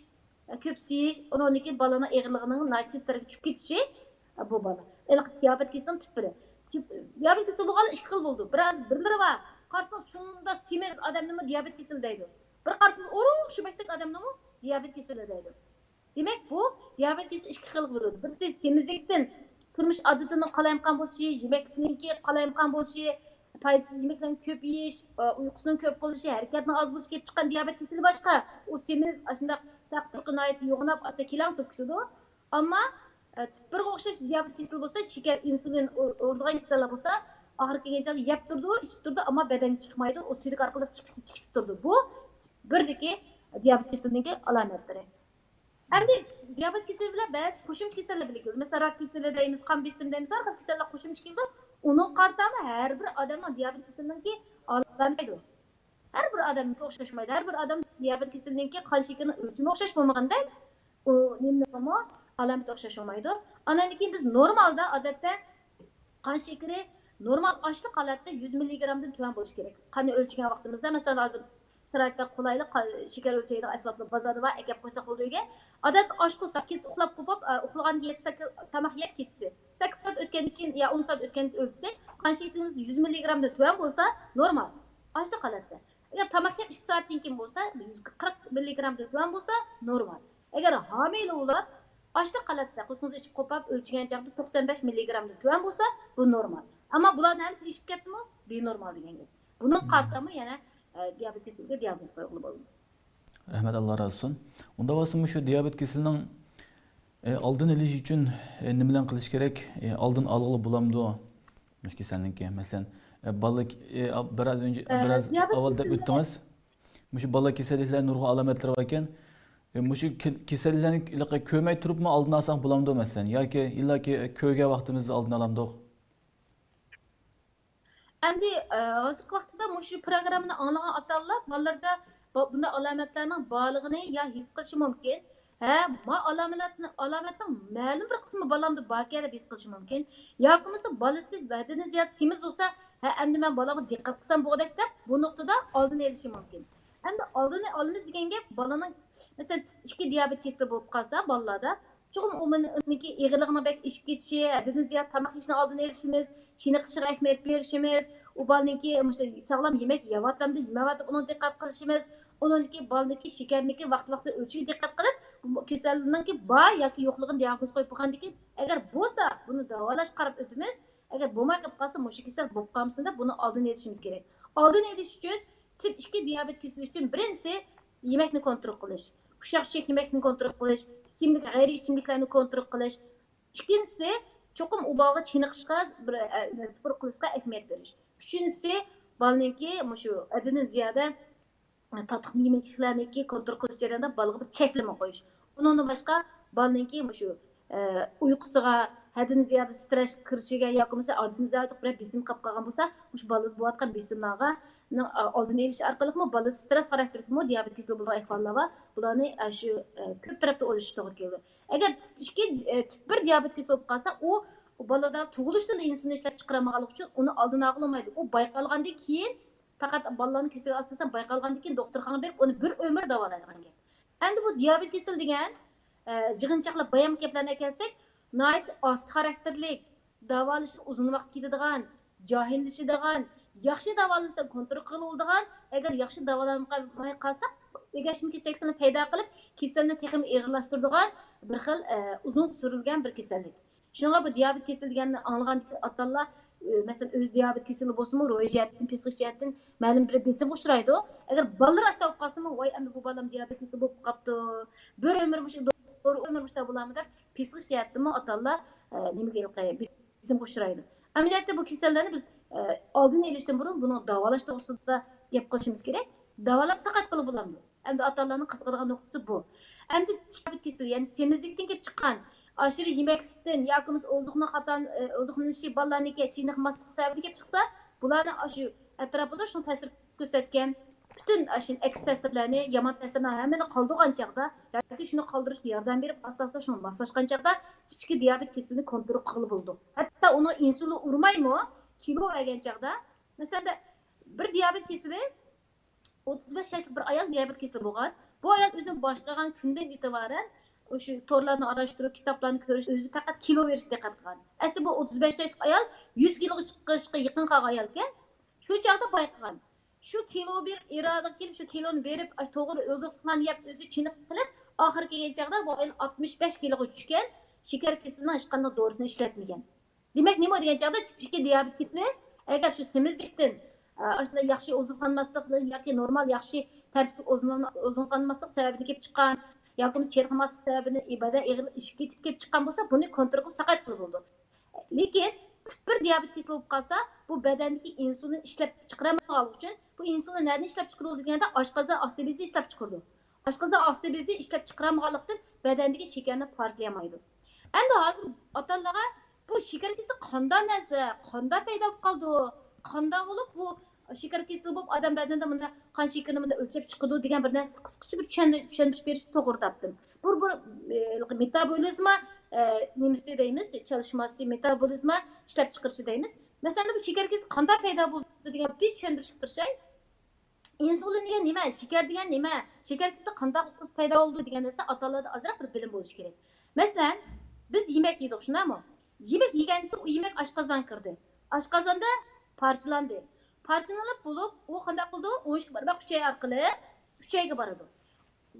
كۆپ سىيىش، ئۇنىڭدىن كېيىن بالىنىڭ ئېغىرلىقىنىڭ ناھايىتى تېز سەرگە چۈشۈپ كېتىشى، بۇ بالا. ھېلىقى دىيابېت كېسىلىنىڭ تىپ بىرى. تىپ، دىيابېت كېسىلى بولغانلار ئىككى خىل بولىدۇ. بىرەز، بىرلىرى بار، قارىسىڭىز شۇنداق سېمىز ئادەمنىمۇ دىيابېت كېسىلى دەيدۇ. بىر قارىسىڭىز ئورۇق شۈبەكتەك ئادەمنىمۇ دىيابېت كېسىلى دەيدۇ. دېمەك، بۇ دىيابېت كېسىلى ئىككى خىلغا بۆلۈنىدۇ. بىرسى سېمىزلىكتىن، تۇرمۇش ئادىتىنىڭ قالايمىقان بولۇشى، يېمەكلىكنىڭكى قالايمىقان بولۇشى، پايدىسىز يېمەكلەرنى كۆپ يېيىش، ئۇيقۇسىنىڭ كۆپ بولۇشى، ھەرىكەتنىڭ ئاز بولۇشى كېلىپ چىققان دىيابېت كېسىلى باشقا. ئۇ سېمىز، ئاشۇنداق تەق تۇرقى ناھايىتى يوغىناپ، ئاتا كېلەڭ سوپ كېتىدۇ. ئەمما، ئە، تىپ بىرغا ئوخشاش دىيابېت كېسىلى بولسا، شېكەر، ئىنسۇلىن ئۇ-، ئۇرىدىغان كېسەللەر بولسا، ئاخىرى كەلگەن چاغدا يەپ تۇرىدۇ، ئىچىپ تۇرىدۇ، ئەمما بەدەنگە چىقمايدۇ، ئۇ سۈيدۈك ئارقىلىق چىقىپ، چىقىپ تۇرىدۇ. بۇ تىپ بىردىكى دىيابېت كېسىلىنىڭكى ئالامەتلىرى. ئەمدى دىيابېت كېسىلى بىلەن بەزى قوشۇمچە كېسەللەر بىللە كېلىدۇ. مەسىلەن، راك كېسىلى دەيمىز، قان بېسىمى دەيمىز، ھەر خىل كېسەللەر قوشۇمچە كېلىدۇ. ئۇنىڭغا قارىتامۇ ھەر بىر ئادەمنىڭ دىيابېت كېسىلىنىڭكى ئالامىتى. ھەر بىر ئادەمنىڭكى ئوخشاشمايدۇ. ھەر بىر ئادەم دىيابېت كېسىلىنىڭكى قان شېكىرىنىڭ ئۆلچىمى ئوخشاش بولمىغاندەك، ئۇ نېمىنىڭمۇ ئالامىتى ئوخشاش بولمايدۇ. ئاندىن كېيىن بىز نورمالدا، ئادەتتە، قان شېكىرى نورمال ئاشلىق ھالەتتە يۈز مىللىگرامدىن تۆۋەن بولۇشى كېرەك. قاننى ئۆلچىگەن ۋاقتىمىزدا، مەسىلەن، ھازىر شارائىتلار قولايلىق، قا-، شېكەر ئۆلچەيدىغان ئەسۋابلار بازاردا بار، ئەكەپ قويساق بولىدۇ ئۆيگە. ئادەتتە ئاش قويساق، كېچىسى ئۇخلاپ قوپۇپ، ئە، ئۇخلىغاندا يەتتە، سەككىز تاماق يەپ كېتىسى. سەككىز سائەت ئۆتكەندىن كېيىن يا ئون سائەت ئۆتكەندە ئۆلسە، قان شېكىرىمىز يۈز مىللىگرامدىن تۆۋەن بولسا، نورمال. ئاشلىق ھالەتتە. ئەگەر تاماق يەپ ئىككى سائەتتىن كېيىن بولسا، يۈز قىرىق مىللىگرامدىن تۆۋەن بولسا، نورمال. ئەگەر ھامىلە بولۇپ، ئاشلىق ھالەتتە قورسىقىڭىز ئېچىپ قوپاپ ئۆلچىگەن چاغدا توقسان بەش مىللىگرامدىن تۆۋەن بولسا، بۇ نورمال. ئەمما بۇلارنىڭ ھەممىسى ئېشىپ كەتتىمۇ، بىنورمال دېگەن گەپ. بۇنىڭغا قارىتامۇ يەنە، ئە، دىيابېت كېسىلىگە دىياگنوز قويغىلى بولىدۇ. رەھمەت، ئاللا رازى بولسۇن. ئۇنداق بولسا، مۇشۇ دىيابېت كېسىلىنىڭ، ئە، ئالدىنى ئېلىش ئۈچۈن، ئە، نېمىلەرنى قىلىش كېرەك؟ ئە، ئالدىنى ئالغىلى بولامدۇ مۇشۇ كېسەلنىڭكى؟ مەسىلەن، ئە، بالا، ئە، بىراز ئۆنجە، ئە، بىراز دىيابېت ئاۋۋال دەپ كېسىلى ئۆتتىڭىز. مۇشۇ بالا كېسەللىكلەر نۇرغۇن ئالامەتلىرى باركەن. ئە، مۇشۇ كېل-، كېسەللەرنى ھېلىقى كۆرمەي تۇرۇپمۇ ئالدىنى ئالساق بولامدۇ، مەسىلەن؟ ياكى ئىللاكى كۆرگەن ۋاقتىمىزدا ئالدىنى ئالامدۇق؟ ئەمدى، ئە، ھازىرقى ۋاقتىدا مۇشۇ پروگراممىنى ئاڭلىغان ئاتا-ئانىلار بالىلىرىدا بۇ-، بۇنداق ئالامەتلەرنىڭ بارلىقىنى يا ھېس قىلىشى مۇمكىن. ھە، ما ئالامەتنى، ئالامەتنىڭ مەلۇم بىر قىسمى بالامدا باركەن دەپ ھېس قىلىشى مۇمكىن. ياكى بولمىسا بالىسى ھەددىدىن زىيادە سېمىز بولسا، ھە، ئەمدى مەن بالامغا دىققەت قىلسام بولغۇدەك دەپ بۇ نۇقتىدا ئالدىنى ئېلىشى مۇمكىن. ئەمدى ئالدىنى ئالىمىز دېگەن گەپ بالىنىڭ، مەسىلەن، تىپ ئىككى دىيابېت كېسىلى بولۇپ قالسا بالىلاردا، چوقۇم ئۇ مېنى-، ئۇنىڭكى ئېغىرلىقىنىڭ بەك ئېشىپ كېتىشى، ھەددىدىن زىيادە تاماق يېيىشنىڭ ئالدىنى ئېلىشىمىز، چېنىقىشىغا ئەھمىيەت بېرىشىمىز، ئۇ بالىنىڭكى مۇشۇ ساغلام يېمەك يەۋاتامدۇ، يېمەيۋاتامدۇ، ئۇنىڭغا دىققەت قىلىشىمىز، ئۇنىڭدىكى بالىنىڭكى شېكەرنىكى ۋاقتى-ۋاقتىدا ئۆلچىشىگە دىققەت قىلىپ، بۇ كېسەلنىڭكى بار ياكى يوقلۇقىنى دىياگنوز قويۇپ بولغاندىن كېيىن، ئەگەر بولسا، بۇنى داۋالاشقا قاراپ ئۆتىمىز، ئەگەر بولماي قېلىپ قالسا، مۇشۇ كېسەل بولۇپ قالمىسۇن دەپ، بۇنى ئالدىنى ئېلىشىمىز كېرەك. ئالدىنى ئېلىش ئۈچۈن تىپ ئىككى دىيابېت كېسىلى ئۈچۈن بىرىنچىسى يېمەكنى كونترول قىلىش. ئۇششاق-چۈششەك يېمەكنى كونترول قىلىش، ئىچىملىك، غەيرىي ئىچىملىكلەرنى كونترول قىلىش. ئىككىنچىسى، چوقۇم ئۇ بالىغا چېنىقىشقا بىر، ئە، سپورت قىلىشقا ئەھمىيەت بېرىش. ئۈچىنچىسى، بالىنىڭكى مۇشۇ ھەددىدىن زىيادە تاتلىق يېمەكلىكلەرنىكى كونترول قىلىش جەريانىدا بالىغا بىر چەكلىمە قويۇش. ئۇنىڭدىن باشقا، بالىنىڭكى مۇشۇ، ئە، ئۇيقۇسىغا، ھەددىدىن زىيادە سترېس كىرىشىگە ياكى بولمىسا ھەددىدىن زىيادە بىرەر بېسىم قاپقالغان بولسا، مۇشۇ بالىدا بولۇۋاتقان بېسىملارغا، نىڭ، ئە، ئالدىنى ئېلىش ئارقىلىقمۇ بالىدا سترېس خاراكتېرلىكمۇ دىيابېت كېسىلى بولىدىغان ئەھۋاللار بار. بۇلارنى، ئە، شۇ، ئە، كۆپ تەرەپتىن ئويلىشىش توغرا كېلىدۇ. ئەگەر تىپ ئىككى، ئە، تىپ بىر دىيابېت كېسىلى بولۇپ قالسا، ئۇ بالىدا تۇغۇلۇشتىلا ئىنسۇلىن ئىشلەپ چىقىرالمىغانلىقى ئۈچۈن ئۇنى ئالدىنى ئالغىلى بولمايدۇ. ئۇ بايقالغاندىن كېيىن، پەقەت بالىلارنىڭ كېسىلىگە ئاساسەن بايقالغاندىن كېيىن دوختۇرخانىغا بېرىپ ئۇنى بىر ئۆمۈر داۋالايدىغان گەپ. ئەمدى بۇ دىيابېت كېسىلى دېگەن، ئە، يىغىنچاقلاپ بايام گەپلەرنى ئەكەلسەك، ناھايىتى ئاستا خاراكتېرلىك، داۋالىشى ئۇزۇن ۋاقىت كېتىدىغان، جاھىللىشىدىغان، ياخشى داۋالانسا كونترول قىلغىلى بولىدىغان، ئەگەر ياخشى داۋالانماي قالساق، ئەگەشمە كېسەكلىكنى پەيدا قىلىپ، كېسەلنى تېخىمۇ ئېغىرلاشتۇرىدىغان بىر خىل، ئە، ئۇزۇن سۈرۈلگەن بىر كېسەللىك. شۇڭا بۇ دىيابېت كېسىلى دېگەننى ئاڭلىغاندىكىن ئاتا-ئانىلار، ئە، مەسىلەن، ئۆزى دىيابېت كېسىلى بولسىمۇ، روھىي جەھەتتىن، پسىخىك جەھەتتىن مەلۇم بىر بېسىمغا ئۇچرايدۇ. ئەگەر بالىلىرى ئاشۇنداق بولۇپ قالسىمۇ، ۋاي، ئەمدى بۇ بالام دىيابېت كېسىلى بولۇپ قاپتۇ، بىر ئۆمۈر مۇشۇ دورا، ئۆمۈر مۇشۇنداق بولامدۇ دەپ، پسىخىك جەھەتتىنمۇ ئاتا-ئانىلار، ئە، نېمىگە ھېلىقى بېسىمغا ئۇچرايدۇ. ئەمەلىيەتتە بۇ كېسەللەرنى بىز، ئە، ئالدىنى ئېلىشتىن بۇرۇن بۇنىڭ داۋالاش توغرىسىدا گەپ قىلىشىمىز كېرەك. داۋالاپ ساقايتقىلى بولامدۇ؟ ئەمدى ئاتا-ئانىلارنىڭ قىزىقىدىغان نۇقتىسى بۇ. ئەمدى تىپىك كېسىلى، يەنى سېمىزلىكتىن كېلىپ چىققان، ئاشۇ يېمەكلىكتىن ياكى بولمىسا ئوزۇقنىڭ خاتا، ئە، ئوزۇقلىنىشى بالىلارنىڭكى چېنىقماسلىقى سەۋەبىدىن كېلىپ چىقسا، بۇلارنىڭ ئاشۇ ئەتراپىدا شۇ تەسىر كۆرسەتكەن پۈتۈن ئاشۇ ئەكس تەسىرلەرنى، يامان تەسىرلەرنى ھەممىنى قالدۇرغان چاغدا ياكى شۇنى قالدۇرۇشقا ياردەم بېرىپ، ئاستا-ئاستا شۇنى ماسلاشقان چاغدا تىپىكى دىيابېت كېسىلىنى كونترول قىلغىلى بولىدۇ. ھەتتا ئۇنىڭ ئىنسۇلىن ئۇرمايمۇ، كىلو بەرگەن چاغدا، مەسىلەن، بىر دىيابېت كېسىلى، ئوتتۇز بەش ياشلىق بىر ئايال دىيابېت كېسىلى بولغان. بۇ ئايال ئۆزىنى باشلىغان كۈندىن ئېتىبارەن شۇ تورلارنى ئاراشتۇرۇپ، كىتابلارنى كۆرۈش، ئۆزى پەقەت كىلو بېرىشكە دىققەت قىلغان. ئەسلى بۇ ئوتتۇز بەش ياشلىق ئايال يۈز كىلوغا چىقىشقا يېقىن قالغان ئايال ئىكەن. شۇ چاغدا بايقىغان. شۇ كىلو بېرىپ، ئىرادىغا كېلىپ، شۇ كىلونى بېرىپ، توغرا ئوزۇقلارنى يەپ، ئۆزى چېنىقىپ قېلىپ، ئاخىرى كەلگەن چاغدا بۇ ئايال ئاتمىش بەش كىلوغا چۈشكەن، شېكەر كېسىلىنىڭ ھېچقانداق دورىسىنى ئىشلەتمىگەن. دېمەك، نېمە دېگەن چاغدا تىپىكى دىيابېت كېسىلى، ئەگەر شۇ سېمىزلىكتىن، ئە، ئاشۇنداق ياخشى ئوزۇقلانماسلىق ياكى نورمال ياخشى تەرتىپلىك ئوزۇقلانما-، ئوزۇقلانماسلىق سەۋەبىدىن كېلىپ چىققان، ياكى بولمىسا چېنىقماسلىق سەۋەبىدىن ئىبادە ئېغىر ئېشىپ كېتىپ كېلىپ چىققان بولسا، بۇنى كونترول قىلىپ ساقايتقىلى بولىدۇ. لېكىن تىپ بىر دىيابېت كېسىلى بولۇپ قالسا، بۇ بەدەندىكى ئىنسۇلىن ئىشلەپ چىقىرالمىغانلىقى ئۈچۈن، بۇ ئىنسۇلىن نەدىن ئىشلەپ چىقىرىلىدۇ دېگەندە، ئاشقازان ئاستى بېزى ئىشلەپ چىقىرىدۇ. ئاشقازان ئاستى بېزى ئىشلەپ چىقىرالمىغانلىقتىن، بەدەندىكى شېكەرنى پارچىلىيالمايدۇ. ئەمدى ھازىر ئاتا-ئانىلارغا بۇ شېكەر كېسىلى قانداق نەرسە، قانداق پەيدا بولۇپ قالىدۇ، قانداق بولۇپ بۇ شېكەر كېسىلى بولۇپ، ئادەم بەدىنىدە مۇنداق قان شېكىرىنى مۇنداق ئۆلچەپ چىقىدۇ دېگەن بىر نەرسىنى قىسقىچە بىر چۈشەندۈر-، چۈشەندۈرۈش بېرىشنى توغرا تاپتىم. بۇ، بۇ، ئە، مېتابولىزما، ئە، نېمىسى دەيمىز، چالىشماسى، مېتابولىزما ئىشلەپچىقىرىشى دەيمىز. مەسىلەن، بۇ شېكەر كېسىلى قانداق پەيدا بولىدۇ دېگەن ئاددىي چۈشەندۈرۈشكە تىرىشاي. ئىنسۇلىن دېگەن نېمە؟ شېكەر دېگەن نېمە؟ شېكەر كېسىلى قانداق پەيدا بولىدۇ دېگەن نەرسىدە ئاتا-ئانىلاردا ئازراق بىر بىلىم بولۇشى كېرەك. مەسىلەن، بىز يېمەك يېدۇق، شۇنداقمۇ؟ يېمەك يېگەندىن كېيىن ئۇ يېمەك ئاشقازانغا كىردى. ئاشقازاندا پارچىلاندى. پارچىلىنىپ بولۇپ، ئۇ قانداق قىلىدۇ؟ ئوڭۇشقا بارماق ئۈچەي ئارقىلىق ئۈچەيگە بارىدۇ.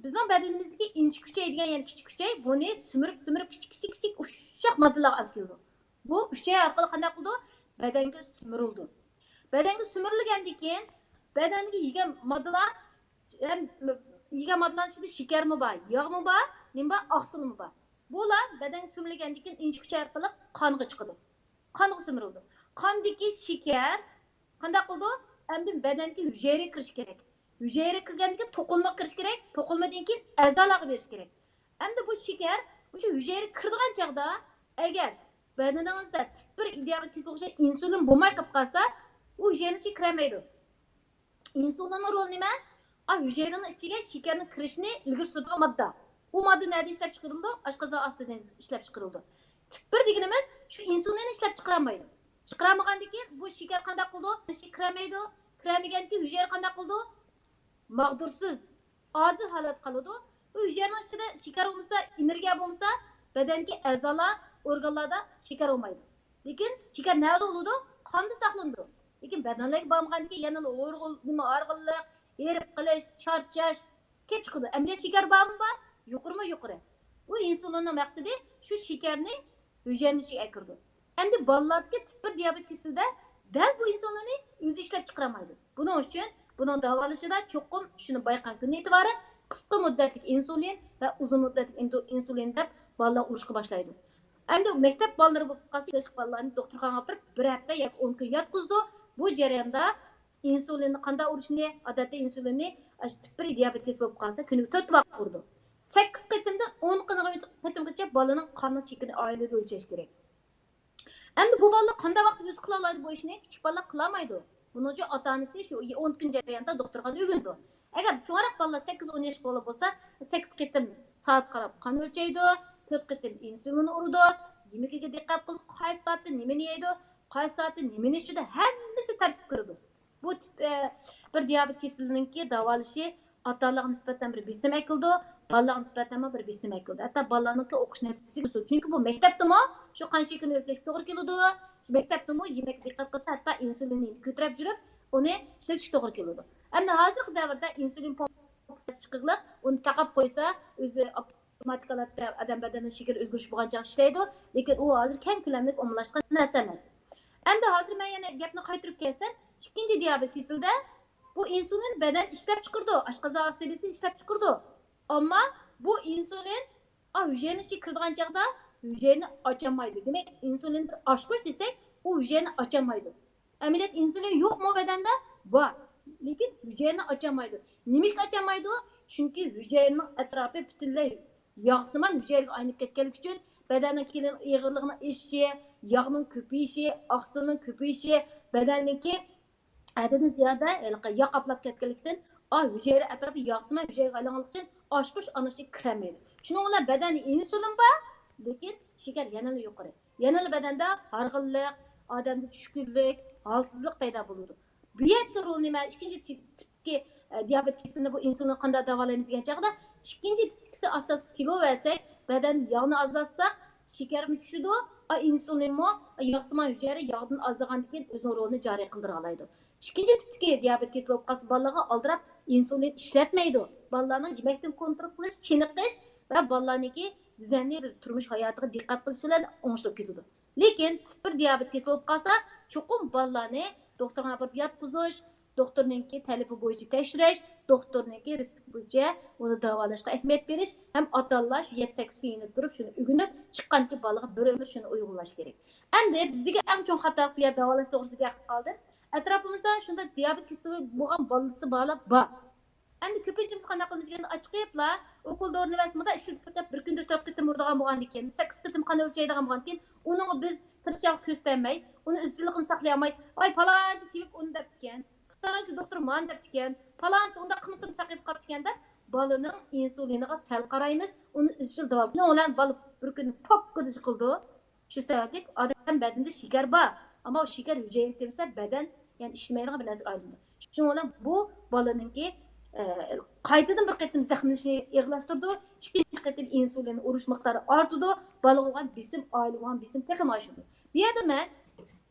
بىزنىڭ بەدىنىمىزدىكى ئىنچىكە ئۈچەي دېگەن، يەنى كىچىك ئۈچەي، بۇنى سۈمۈرۈپ، سۈمۈرۈپ، كىچىك، كىچىك، كىچىك ئۇششاق ماددىلارغا ئەپ كېلىدۇ. بۇ ئۈچەي ئارقىلىق قانداق قىلىدۇ؟ بەدەنگە سۈمۈرۈلىدۇ. بەدەنگە سۈمۈرۈلگەندىن كېيىن، بەدەندىكى يېگەن ماددىلار، ھەم يېگەن ماددىلارنىڭ ئىچىدە شېكەرمۇ بار، ياغمۇ بار، نېمە بار؟ ئاقسىلمۇ بار. بۇلار بەدەنگە سۈمۈرۈلگەندىن كېيىن ئىنچىكە ئۈچەي ئارقىلىق قانغا چىقىدۇ. قانغا سۈمۈرۈلىدۇ. قاندىكى شېكەر قانداق قىلىدۇ؟ ئەمدى بەدەندىكى ھۈجەيرىگە كىرىشى كېرەك. ھۈجەيرىگە كىرگەندىن كېيىن توقۇلمىغا كىرىشى كېرەك. توقۇلمىدىن كېيىن ئەزالارغا بېرىشى كېرەك. ئەمدى بۇ شېكەر مۇشۇ ھۈجەيرىگە كىرىدىغان چاغدا، ئەگەر بەدىنىڭىزدە تىپ بىر دىيابېت كېسىلىگە ئوخشاش ئىنسۇلىن بولماي قېلىپ قالسا، ئۇ ھۈجەيرىنىڭ ئىچىگە كىرەلمەيدۇ. ئىنسۇلىننىڭ رولى نېمە؟ ئا، ھۈجەيرىنىڭ ئىچىگە شېكەرنىڭ كىرىشىنى ئىلگىرى سۈرىدىغان ماددا. ئۇ ماددا نەدىن ئىشلەپچىقىرىلىدۇ؟ ئاشقازان ئاستىدىن ئىشلەپچىقىرىلىدۇ. تىپ بىر دېگىنىمىز شۇ ئىنسۇلىننى ئىشلەپچىقىرالمايدۇ. چىقىرالمىغاندىن كېيىن بۇ شېكەر قانداق قىلىدۇ؟ ئىچىگە كىرەلمەيدۇ. كىرەلمىگەندىن كېيىن ھۈجەيرە قانداق قىلىدۇ؟ ماغدۇرسىز، ئاجىز ھالەتتە قالىدۇ. بۇ ھۈجەيرىنىڭ ئىچىدە شېكەر بولمىسا، ئېنېرگىيە بولمىسا، بەدەندىكى ئەزالار، ئورگانلاردا شېكەر بولمايدۇ. لېكىن شېكەر نەدە بولىدۇ؟ قاندا ساقلىنىدۇ. لېكىن بەدەنلەرگە بارمىغاندىن كېيىن يەنە ھورغۇن، نېمە، ھارغىنلىق، ھېرىپ قېلىش، چارچاش كېلىپ چىقىدۇ. ئەمدى شېكەر بارمۇ بار؟ يۇقىرىمۇ يۇقىرى. بۇ ئىنسۇلىننىڭ مەقسىتى شۇ شېكەرنى ھۈجەيرىنىڭ ئىچىگە ئەكىرىدۇ. ئەمدى بالىلاردىكى تىپ بىر دىيابېت كېسىلىدە دەل بۇ ئىنسۇلىننى ئۆزى ئىشلەپچىقىرالمايدۇ. بۇنىڭ ئۈچۈن بۇنىڭ داۋالىشىدا چوقۇم شۇنى بايقىغان كۈندىن ئېتىبارەن قىسقا مۇددەتلىك ئىنسۇلىن ۋە ئۇزۇن مۇددەتلىك ئىنسۇ-، ئىنسۇلىن دەپ بالىلار ئۇرۇشقا باشلايدۇ. ئەمدى مەكتەپ بالىلىرى بولۇپ قالسا، ياشلىق بالىلارنى دوختۇرخانىغا ئاپىرىپ، بىر ھەپتە ياكى ئون كۈن ياتقۇزىدۇ. بۇ جەرياندا ئىنسۇلىننى قانداق ئۇرۇشنى، ئادەتتە ئىنسۇلىننى، ئاشۇ تىپ بىر دىيابېت كېسىلى بولۇپ قالسا، كۈنىگە تۆت ۋاق ئۇرىدۇ. سەككىز قېتىمدىن ئون قېتىمغىچە بالىنىڭ قاننىڭ شېكىرىنى ئائىلىدە ئۆلچەش كېرەك. ئەمدى بۇ بالىلار قانداق ۋاقىتتا ئۆزى قىلالايدۇ بۇ ئىشنى؟ كىچىك بالىلار قىلالمايدۇ. بۇنىڭ ئۈچۈن ئاتا-ئانىسى شۇ ئون كۈن جەريانىدا دوختۇرخانىدا ئۆگىنىدۇ. ئەگەر چوڭراق بالىلار سەككىز ئون ياشقا بولغان بولسا، سەككىز قېتىم سائەتكە قاراپ قان ئۆلچەيدۇ، تۆت قېتىم ئىنسۇلىن ئۇرىدۇ، يېمىكلىكىگە دىققەت قىلىدۇ، قايسى سائەتتە نېمىنى يەيدۇ، قايسى سائەتتە نېمىنى ئىچىدۇ، ھەممىسى تەرتىپكە كىرىدۇ. بۇ تىپ، ئە، بىر دىيابېت كېسىلىنىڭكى داۋالىشى ئاتا-ئانىلارغا نىسبەتەن بىر بېسىم ئەكېلىدۇ، بالىلارغا نىسبەتەنمۇ بىر بېسىم ئەكېلىدۇ. ھەتتا بالىلارنىڭكى ئوقۇش نەتىجىسىگە ئۆسىدۇ. چۈنكى بۇ مەكتەپتىمۇ شۇ قان شېكىرىنى ئۆلچەشكە توغرا كېلىدۇ. شۇ مەكتەپتىمۇ يېمەككە دىققەت قىلسا، ھەتتا ئىنسۇلىننى كۆتۈرۈپ يۈرۈپ، ئۇنى ئىشلىتىشكە توغرا كېلىدۇ. ئەمدى ھازىرقى دەۋردە ئىنسۇلىن پومپىسى چىقىرىلىپ، ئۇنى تاقاپ قويسا، ئۆزى ئاپتوماتىك ھالەتتە ئادەم بەدەننىڭ شېكىرى ئۆزگىرىش بولغان چاغ ئىشلەيدۇ. لېكىن ئۇ ھازىر كەڭ كۆلەملىك ئومۇملاشقان نەرسە ئەمەس. ئەمدى ھازىر مەن يەنە گەپنى قايتۇرۇپ كەلسەم، ئىككىنچى دىيابېت كېسىلىدە بۇ ئىنسۇلىن بەدەن ئىشلەپ چىقىرىدۇ، ئاشقازان ئاستى بېزى ئىشلەپ چىقىرىدۇ. ئەمما بۇ ئىنسۇلىن ئا، ھۈجەيرىنىڭ ئىچىگە كىرىدىغان چاغدا ھۈجەيرىنى ئاچالمايدۇ. دېمەك، ئىنسۇلىن بىر ئاچقۇچ دېسەك، ئۇ ھۈجەيرىنى ئاچالمايدۇ. ئەمەلىيەتتە ئىنسۇلىن يوقمۇ بەدەندە؟ بار. لېكىن ھۈجەيرىنى ئاچالمايدۇ. نېمىشقا ئاچالمايدۇ؟ چۈنكى ھۈجەيرىنىڭ ئەتراپى پۈتۈنلەي ياغسىمان ھۈجەيرىگە ئايلىنىپ كەتكەنلىكى ئۈچۈن بەدەننىڭ كېلىن ئېغىرلىقىنىڭ ئېشىشى، ياغنىڭ كۆپىيىشى، ئاقسىلنىڭ كۆپىيىشى، بەدەننىڭكى ھەددىدىن زىيادە ھېلىقى ياغ قاپلاپ كەتكەنلىكتىن، ئا، ھۈجەيرە ئەتراپى ياغسىمان ھۈجەيرىگە ئايلانغانلىقى ئۈچۈن ئاچقۇچ ئانىسى كىرەلمەيدۇ. شۇنىڭ بىلەن بەدەندە ئىنسۇلىن بار، لېكىن شېكەر يەنىلا يۇقىرى. يەنىلا بەدەندە ھارغىنلىق، ئادەمدە چۈشكۈنلۈك، ھالسىزلىق پەيدا بولىدۇ. بۇ يەردىكى رول نېمە؟ ئىككىنچى تىپ-، تىپتىكى، ئە، دىيابېت كېسىلىنى بۇ ئىنسۇلىن قانداق داۋالايمىز دېگەن چاغدا، ئىككىنچى تىپتىكىسى ئاستا-ئاستا كىلو بەرسەك، بەدەن ياغنى ئازلاتساق، شېكەرمۇ چۈشىدۇ، ئا، ئىنسۇلىنمۇ، ئا، ياغسىمان ھۈجەيرە ياغدىن ئازلىغاندىن كېيىن ئۆزىنىڭ رولىنى جارى قىلدۇرالايدۇ. ئىككىنچى تىپتىكى دىيابېت كېسىلى بولۇپ قالسا، بالىلارغا ئالدىراپ ئىنسۇلىن ئىشلەتمەيدۇ. بالىلارنىڭ يېمەكتىن كونترول قىلىش، چېنىقىش ۋە بالىلارنىڭكى دۈزەنلىك تۇرمۇش ھاياتىغا دىققەت قىلىش بىلەن ئوڭشىلىپ كېتىدۇ. لېكىن تىپ بىر دىيابېت كېسىلى بولۇپ قالسا، چوقۇم بالىلارنى دوختۇرخانىغا ئاپىرىپ ياتقۇزۇش، دوختۇرنىڭكى تەلىپى بويىچە تەكشۈرۈش، دوختۇرنىڭكى رېتسېپى بويىچە ئۇنى داۋالاشقا ئەھمىيەت بېرىش ھەم ئاتا-ئانىلار شۇ يەتتە سەككىز كۈن يېنىدا تۇرۇپ، شۇنى ئۆگىنىپ، چىققاندىكى بالىغا بىر ئۆمۈر شۇنى ئۇيغۇنلاش كېرەك. ئەمدى بىزدىكى ئەڭ چوڭ خاتا بۇ يەردە داۋالاش توغرىسىدا گەپ قىلىپ قالدىم. ئەتراپىمىزدا شۇنداق دىيابېت كېسىلى بولغان بالىسى بالىلار بار. ئەمدى كۆپىنچىمىز قانداق قىلىمىز دېگەندە، ئاچىقىپلا ئوكۇل دورىنى بەرسە، مۇنداق ئىشلىتىپ بېقىپ، بىر كۈندە تۆت قېتىم ئۇرىدىغان بولغاندىكىن، سەككىز قېتىم قان ئۆلچەيدىغان بولغاندىكىن، ئۇنىڭغا بىز تىرىشچانلىق كۆرسىتەلمەي، ئۇنى ئىزچىللىقىنى ساقلىيالماي، ۋاي، پالانچى تېۋىپ ئۇنى دەپتىكەن، پالانچى دوختۇر مانى دەپتىكەن، پالانچىسى ئۇنداق قىلمىسىمۇ ساقىيىپ قاپتىكەن دەپ، بالىنىڭ ئىنسۇلىنىغا سەل قارايمىز، ئۇنى ئىزچىل داۋام. شۇنىڭ بىلەن بالا بىر كۈنى پوككىدە يىقىلىدۇ. شۇ سەۋەبلىك ئادەم بەدىنىدە شېكەر بار، ئەمما ئۇ شېكەر ھۈجەيرىگە كىرسە، بەدەن، يەنى ئىشلىمەيدىغان بىر نەرسىگە ئايلىنىدۇ. شۇنىڭ بىلەن بۇ بالىنىڭكى، ئە، قايتىدىن بىر قېتىم زەخىملىنىشىنى ئېغىرلاشتۇرىدۇ، ئىككىنچى قېتىم ئىنسۇلىن ئۇرۇش مىقدارى ئارتىدۇ، بالىغا بولغان بېسىم، ئائىلىگە بولغان بېسىم تېخىمۇ ئاشىدۇ. بۇ يەردە مەن،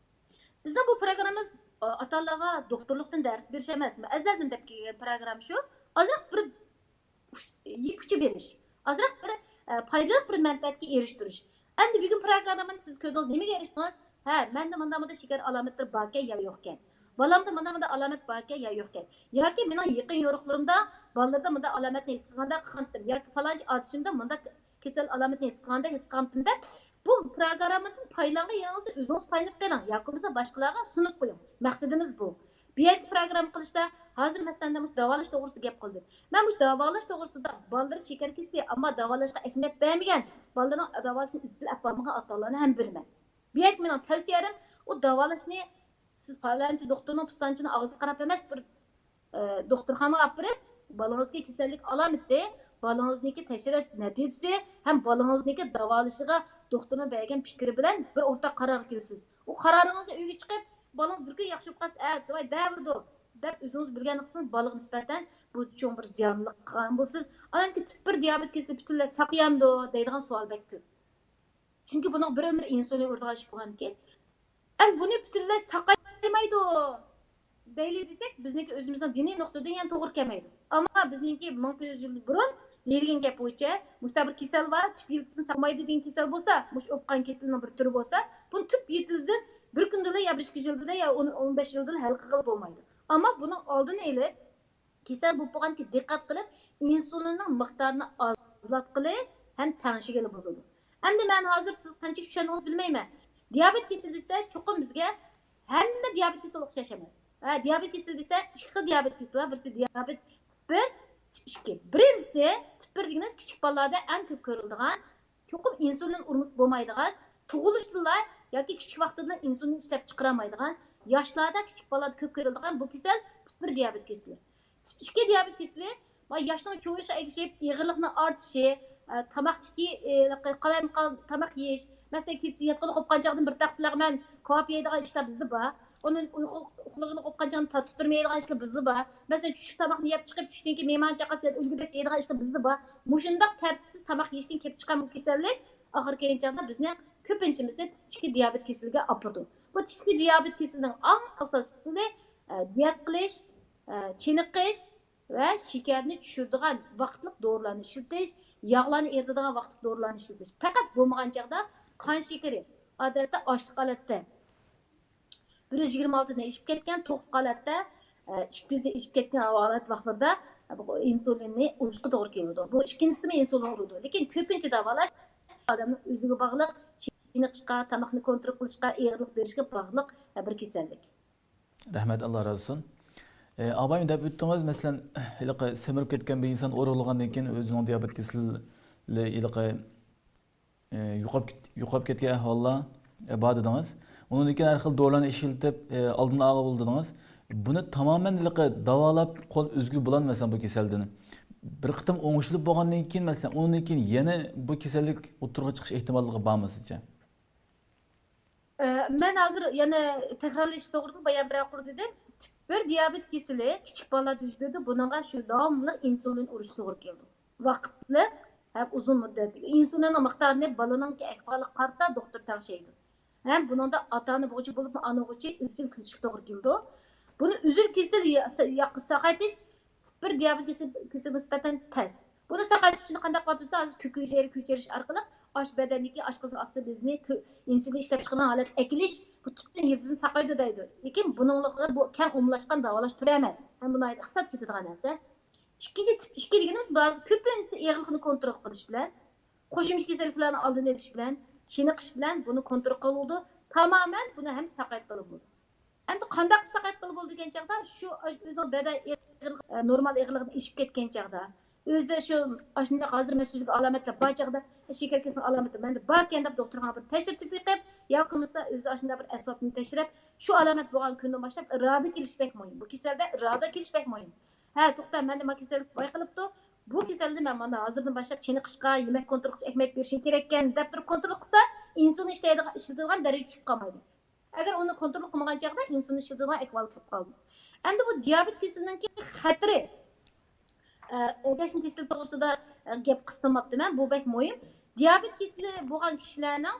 بىزنىڭ بۇ پروگراممىمىز، ئاتا-ئانىلارغا دوختۇرلۇقتىن دەرس بېرىش ئەمەس، ئەزەلدىن دەپ كەلگەن پروگرامما شۇ. ئازراق بىر ئۇچ-، يىپ ئۇچى بېرىش، ئازراق بىر، ئە، پايدىلىق بىر مەنپەئەتكە ئېرىشتۈرۈش. ئەمدى بۈگۈن پروگراممىنى سىز كۆردىڭىز، نېمىگە ئېرىشتىڭىز؟ ھە، مەندە مۇنداق مۇنداق شېكەر ئالامەتلىرى باركەن يا يوقكەن. بالامدا مۇنداق مۇنداق ئالامەت باركەن يا يوقكەن. ياكى مېنىڭ يېقىن يورۇقلىرىمدا بالىلىرىدا مۇنداق ئالامەتنى ھېس قىلغاندا قىلغانتىم. ياكى پالانچى ئادىشىمدا مۇنداق كېسەل ئالامىتىنى ھېس قىلغاندا ھېس قىلغانتىم دەپ، بۇ پروگراممىدىن پايدىلانغان يېرىڭىزدا ئۆزىڭىز پايدىلىنىپ قېلىڭ ياكى بولمىسا باشقىلارغا سۇنۇپ قويۇڭ. مەقسىتىمىز بۇ. بۇ يەردىكى پروگرامما قىلىشتا ھازىر مەسىلەن مۇشۇ داۋالاش توغرىسىدا گەپ قىلدىم. مەن مۇشۇ داۋالاش توغرىسىدا بالىلىرى شېكەر كېسىلى، ئەمما داۋالاشقا ئەھمىيەت بەرمىگەن، بالىلىرىنىڭ داۋالىشىنى ئىزچىل ئېلىپ بارمىغان ئاتا-ئانىلارنى ھەم بىلىمەن. بۇ يەردىكى مېنىڭ تەۋسىيەم، ئۇ داۋالاشنى سىز پالانچى دوختۇرنىڭ، پۇستانچىنىڭ ئاغزىغا قاراپ ئەمەس، بىر ئە، دوختۇرخانىغا ئاپىرىپ، بالىڭىزدىكى كېسەللىك ئالامىتى، بالىڭىزنىڭكى تەكشۈرۈش نەتىجىسى ھەم بالىڭىزنىڭكى داۋالىشىغا دوختۇرنىڭ بەرگەن پىكرى بىلەن بىر ئورتاق قارارغا كېلىسىز. ئۇ قارارىڭىزنى ئۆيگە چىقىپ، بالىڭىز بىر كۈن ياخشى بولۇپ قالسا، ئەتىسى ۋاي دەۋرىدۇ دەپ ئۆزىڭىز بىلگەننى قىلسىڭىز، بالىغا نىسبەتەن بۇ چوڭ بىر زىيانلىق قىلغان بولىسىز. ئاندىن كېيىن تىپ بىر دىيابېت كېسىلى پۈتۈنلەي ساقىيامدۇ دەيدىغان سوئال بەك كۆپ. چۈنكى بۇنىڭ بىر ئۆمۈر ئىنسۇلىن ئۇرىدىغان ئىش بولغانىكەن. ئەمما بۇنى پۈتۈنلەي ساقايمايدۇ دەيلى دېسەك، بىزنىڭكى ئۆزىمىزنىڭ دىنىي نۇقتىدىن يەنە توغرا كەلمەيدۇ. ئەمما بىزنىڭكى مىڭ توققۇز يۈز يىل بۇرۇن دېيىلگەن گەپ بويىچە، مۇشۇنداق بىر كېسەل بار، تۈپ يىلتىزىنى ساقايمايدۇ دېگەن كېسەل بولسا، مۇشۇ ئوپقان كېسىلىنىڭ بىر تۈرى بولسا، بۇنى تۈپ يىلتىزىدىن بىر كۈندىلا يا بىر ئىككى يىلدىلا يا ئون، ئون بەش يىلدىلا ھەل قىلغىلى بولمايدۇ. ئەمما بۇنىڭ ئالدىنى ئېلىپ، كېسەل بولۇپ بولغاندىكىن دىققەت قىلىپ، ئىنسۇلىننىڭ مىقدارىنى ئازلاتقىلى ھەم تەڭشىگىلى بولىدۇ. ئەمدى مەن ھازىر سىز قانچىلىك چۈشەندىڭىز بىلمەيمەن. دىيابېت كېسىلى دېسە، چوقۇم بىزگە ھەممە دىيابېت كېسىلى ئوخشاش ئەمەس. ھە، دىيابېت كېسىلى دېسە، ئىككى خىل دىيابېت كېسىلى بار. بىرسى دىيابېت تىپ بىر، تىپ ئىككى. بىرىنچىسى، تىپ بىر دېگىنىمىز كىچىك بالىلاردا ئەڭ كۆپ كۆرۈلىدىغان، چوقۇم ئىنسۇلىن ئۇرمىسا بولمايدىغان، تۇغۇلۇشتىنلا ياكى كىچىك ۋاقتىدىن ئىنسۇلىن ئىشلەپ چىقىرالمايدىغان، ياشلاردا، كىچىك بالىلاردا كۆپ كۆرۈلىدىغان بۇ كېسەل تىپ بىر دىيابېت كېسىلى. تىپ ئىككى دىيابېت كېسىلى، ما، ياشنىڭ چوڭىيىشىغا ئەگىشىپ، ئېغىرلىقنىڭ ئارتىشى، ئە، تاماقتىكى، ئە، قالايمىقان تاماق يېيىش، مەسىلەن، كېچىسى ياتقىلى قوپقان چاغدىن بىر تەخسىلەرگە مەن كاۋاپ يەيدىغان ئىشلار بىزدە بار. ئۇنى ئۇيقۇ-، ئۇخلىغىلى قوپقان چاغدىن تاتلىق تۈرمە يەيدىغان ئىشلار بىزدە بار. مەسىلەن، چۈشلۈك تاماقنى يەپ چىقىپ، چۈشتىن كېيىن مېھمان چاقا سەل ئۆلگۈدەك يەيدىغان ئىشلار بىزدە بار. مۇشۇنداق تەرتىپسىز تاماق يېيىشتىن كېلىپ چىققان بۇ كېسەللىك ئاخىرى كەلگەن چاغدا بىزنى كۆپىنچىمىزنى تىپ ئىككى دىيابېت كېسىلىگە ئاپىرىدۇ. بۇ تىپ ئىككى دىيابېت كېسىلىنىڭ ئەڭ ئاساسلىق ئۇسۇلى، ئە، دىيەت قىلىش، ئە، چېنىقىش، ۋە شېكەرنى چۈشۈرىدىغان ۋاقىتلىق دورىلارنى ئىشلىتىش، ياغلارنى ئېرىتىدىغان ۋاقىتلىق دورىلارنى ئىشلىتىش. پەقەت بولمىغان چاغدا قان شېكىرى، ئادەتتە ئاشلىق ھالەتتە بىر يۈز يىگىرمە ئالتىدىن ئېشىپ كەتكەن، توقلۇق ھالەتتە ئىككى يۈزدىن ئېشىپ كەتكەن ھالەت ۋاقىتلىرىدا بۇ ئىنسۇلىننى ئۇرۇشقا توغرا كېلىدۇ. بۇ ئىككىنچىسىمۇ ئىنسۇلىن ئۇرىدۇ. لېكىن كۆپىنچە داۋالاش ئادەمنىڭ ئۆزىگە باغلىق، چېنىقىشقا، تاماقنى كونترول قىلىشقا، ئېغىرلىق بېرىشكە باغلىق بىر كېسەللىك. رەھمەت، ئاللا رازى بولسۇن. ئابايىم دەپ ئۆتتىڭىز، مەسىلەن، ھېلىقى سېمىرىپ كەتكەن بىر ئىنسان ئورۇقلىغاندىن كېيىن ئۆزىنىڭ دىيابېت كېسىلى ھېلىقى يوقاپ كېتىپ، يوقاپ كەتكەن ئەھۋاللار بار دېدىڭىز. ئۇنىڭدىن كېيىن ھەر خىل دورىلارنى ئىشلىتىپ ئالدىنى ئالغىلى بولىدۇ دېدىڭىز. بۇنى تامامەن ھېلىقى داۋالاپ قول ئۈزگىلى بولامدۇ، مەسىلەن، بۇ كېسەلدىن؟ بىر قېتىم ئوڭشىلىپ بولغاندىن كېيىن، مەسىلەن، ئۇنىڭدىن كېيىن يەنە بۇ كېسەللىك ئوتتۇرىغا چىقىش ئېھتىماللىقى بارمۇ سىزچە؟ مەن ھازىر يەنە تەكرارلىشى توغرىدىلا بايان بىرەر قۇر دېدىم. تىپ بىر دىيابېت كېسىلى كىچىك بالىلاردا يۈز بېرىدۇ. بۇنىڭغا شۇ داۋاملىق ئىنسۇلىن ئۇرۇش توغرا كېلىدۇ. ۋاقىتلىق ھەم ئۇزۇن مۇددەتلىك. ئىنسۇلىننىڭ مىقدارىنى بالىنىڭكى ئەھۋالىغا قارىتا دوختۇر تەڭشەيدۇ. ھەم بۇنىڭدا ئاتا ئانا بوغچى بولۇپمۇ ئانا بوغچى ئىزچىل كۆزىتىشكە توغرا كېلىدۇ. بۇنى ئۈزۈل كېسىل ساقايتىش تىپ بىر دىيابېت كېسىلىگە نىسبەتەن تەس. بۇنى ساقايتىش ئۈچۈن قانداق قىلىۋاتىدۇ دېسە، ھازىر كۆك ھۈجەيرە كۆچۈرۈش ئارقىلىق ئاش بەدەندىكى ئاشقازان ئاستى بېزىنى ئىنسۇلىن ئىشلەپچىقىرىدىغان ھالەتكە ئەكېلىش بۇ تۈپتىن يىلتىزىنى ساقايدۇ دەيدۇ. لېكىن بۇنىڭلىقى بۇ كەڭ ئومۇملاشقان داۋالاش تۈرى ئەمەس. ھەم بۇ ناھايىتى ئىقتىساد كېتىدىغان نەرسە. ئىككىنچى تىپ ئىككى دېگىنىمىز بۇ ھازىر كۆپىنچىسى ئېغىرلىقنى كونترول قىلىش بىلەن، قوشۇمچە كېسەللىكلەرنى ئالدىنى ئېلىش بىلەن، چېنىقىش بىلەن بۇنى كونترول قىلىۋالىدۇ. تامامەن بۇنى ھەم ساقايتقىلى بولىدۇ. ئەمدى قانداق ساقايتقىلى بولىدۇ دېگەن چاغدا، شۇ ئۆزىنىڭ بەدەن ئېغىرلىقى، نورمال ئېغىرلىقىدىن ئېشىپ كەتكەن چاغدا، ئۆزىدە شۇ ئاشۇنداق ھازىر مەن سۆزلىگەن ئالامەتلەر بار چاغدا، شېكەر كېسىلىنىڭ ئالامىتى مەندە باركەن دەپ دوختۇرخانىغا بىر تەكشۈرتۈپ بېقىپ، ياكى بولمىسا ئۆزى ئاشۇنداق بىر ئەسۋابنى تەكشۈرۈپ، شۇ ئالامەت بولغان كۈندىن باشلاپ ئىرادە كېلىش بەك مۇھىم. بۇ كېسەلدە ئىرادە كېلىش بەك مۇھىم. ھە، توختا، مەندە مانا كېسەللىك بايقىلىپتۇ. بۇ كېسەلدە مەن مانا ھازىردىن باشلاپ چېنىقىشقا، يېمەك كونترول قىلىشقا ئەھمىيەت بېرىشىم كېرەككەن دەپ تۇرۇپ كونترول قىلسا، ئىنسۇلىن ئىشلەيدىغان، ئىشلىتىدىغان دەرىجە چۈشۈپ قالمايدۇ. ئەگەر ئۇنى كونترول قىلمىغان چاغدا ئىنسۇلىن ئىشلىتىدىغان ئەھۋالغا كېلىپ قالىدۇ. ئەمدى بۇ دىيابېت كېسىلىنىڭكى خەتىرى. ئەگەشمە كېسىلى توغرىسىدا گەپ قىستىماپتىمەن، بۇ بەك مۇھىم. دىيابېت كېسىلى بولغان كىشىلەرنىڭ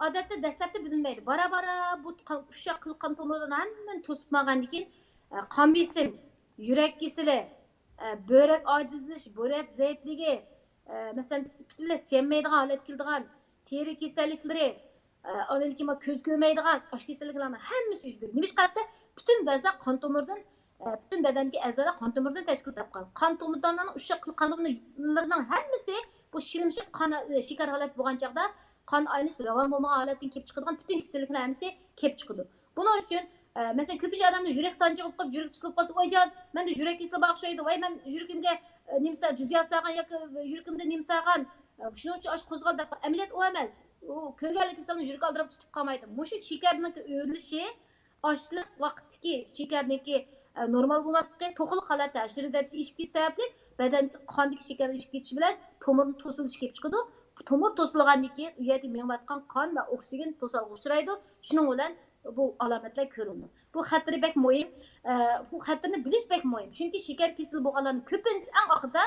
ئادەتتە دەسلەپتە بىلىنمەيدۇ. بارا بارا بۇ قان، ئۇششاق قىل قان تومۇرلىرىنىڭ ھەممىنى توسۇپ ماڭغاندىن كېيىن، قان بېسىم، يۈرەك كېسىلى، بۆرەك ئاجىزلىشىش، بۆرەك زەئىپلىكى، مەسىلەن، پۈتۈنلەي سىيەلمەيدىغان ھالەتكە كېلىدىغان، تېرە كېسەللىكلىرى، ئاندىن كېيىن كۆز كۆرمەيدىغان ئاشۇ كېسەللىكلەرنىڭ ھەممىسى يۈز بېرىدۇ. نېمىشقا دېسە، پۈتۈن بەزە قان تومۇردىن، پۈتۈن بەدەندىكى ئەزالار قان تومۇردىن تەشكىل تاپقان. قان تومۇرلىرىنىڭ ئۇششاق قان تومۇرلىرىنىڭ ھەممىسى بۇ شىلىمشىق قان، شېكەر ھالەتتە بولغان چاغدا قان ئايلىنىش راۋان بولمىغان ھالەتتىن كېلىپ چىقىدىغان پۈتۈن كېسەللىكلەر ھەممىسى كېلىپ چىقىدۇ. بۇنىڭ ئۈچۈن، ئە، مەسىلەن، كۆپىنچە ئادەمنىڭ يۈرەك سانجىقى بولۇپ قېلىپ، يۈرىكى تۇتۇلۇپ قالسا، ۋايجان، مەندە يۈرەك كېسىلى بار ئوخشايدۇ، ۋاي، مەن يۈرىكىمگە، ئە، نېمىسە، جۇجيا سالغان ياكى يۈرىكىمدە نېمە سالغان، ئە، شۇنىڭ ئۈچۈن ئاشۇ قوزغالدى دەپ، ئەمەلىيەت ئۇ ئەمەس. ئۇ كۆرگەنلا كېسەلنىڭ يۈرىكى ئالدىراپ تۇتۇپ قالمايدۇ. مۇشۇ شېكەرنىڭ ئۆرلىشى، ئاشلىق ۋاقىتتىكى شېكەرنىڭكى، ئە، نورمال بولماسلىقى، توخۇلۇق ھالەتتە شېكەر دەرىجىسى ئېشىپ كېتىش سەۋەبلىك بەدەندىكى قاندىكى شېكەر ئېشىپ كېتىشى بىلەن تومۇرنىڭ توسۇلۇشى كېلىپ چىقىدۇ. تومۇر توسۇلغاندىن كېيىن ئۇ يەردە مېڭىۋاتقان قان ۋە ئوكسىگېن توسالغۇغا ئۇچرايدۇ. شۇنىڭ بىلەن بۇ ئالامەتلەر كۆرۈلىدۇ. بۇ خەتىرى بەك مۇھىم. ئە، بۇ خەتىرىنى بىلىش بەك مۇھىم. چۈنكى شېكەر كېسىلى بولغانلارنىڭ كۆپىنچىسى ئەڭ ئاخىرىدا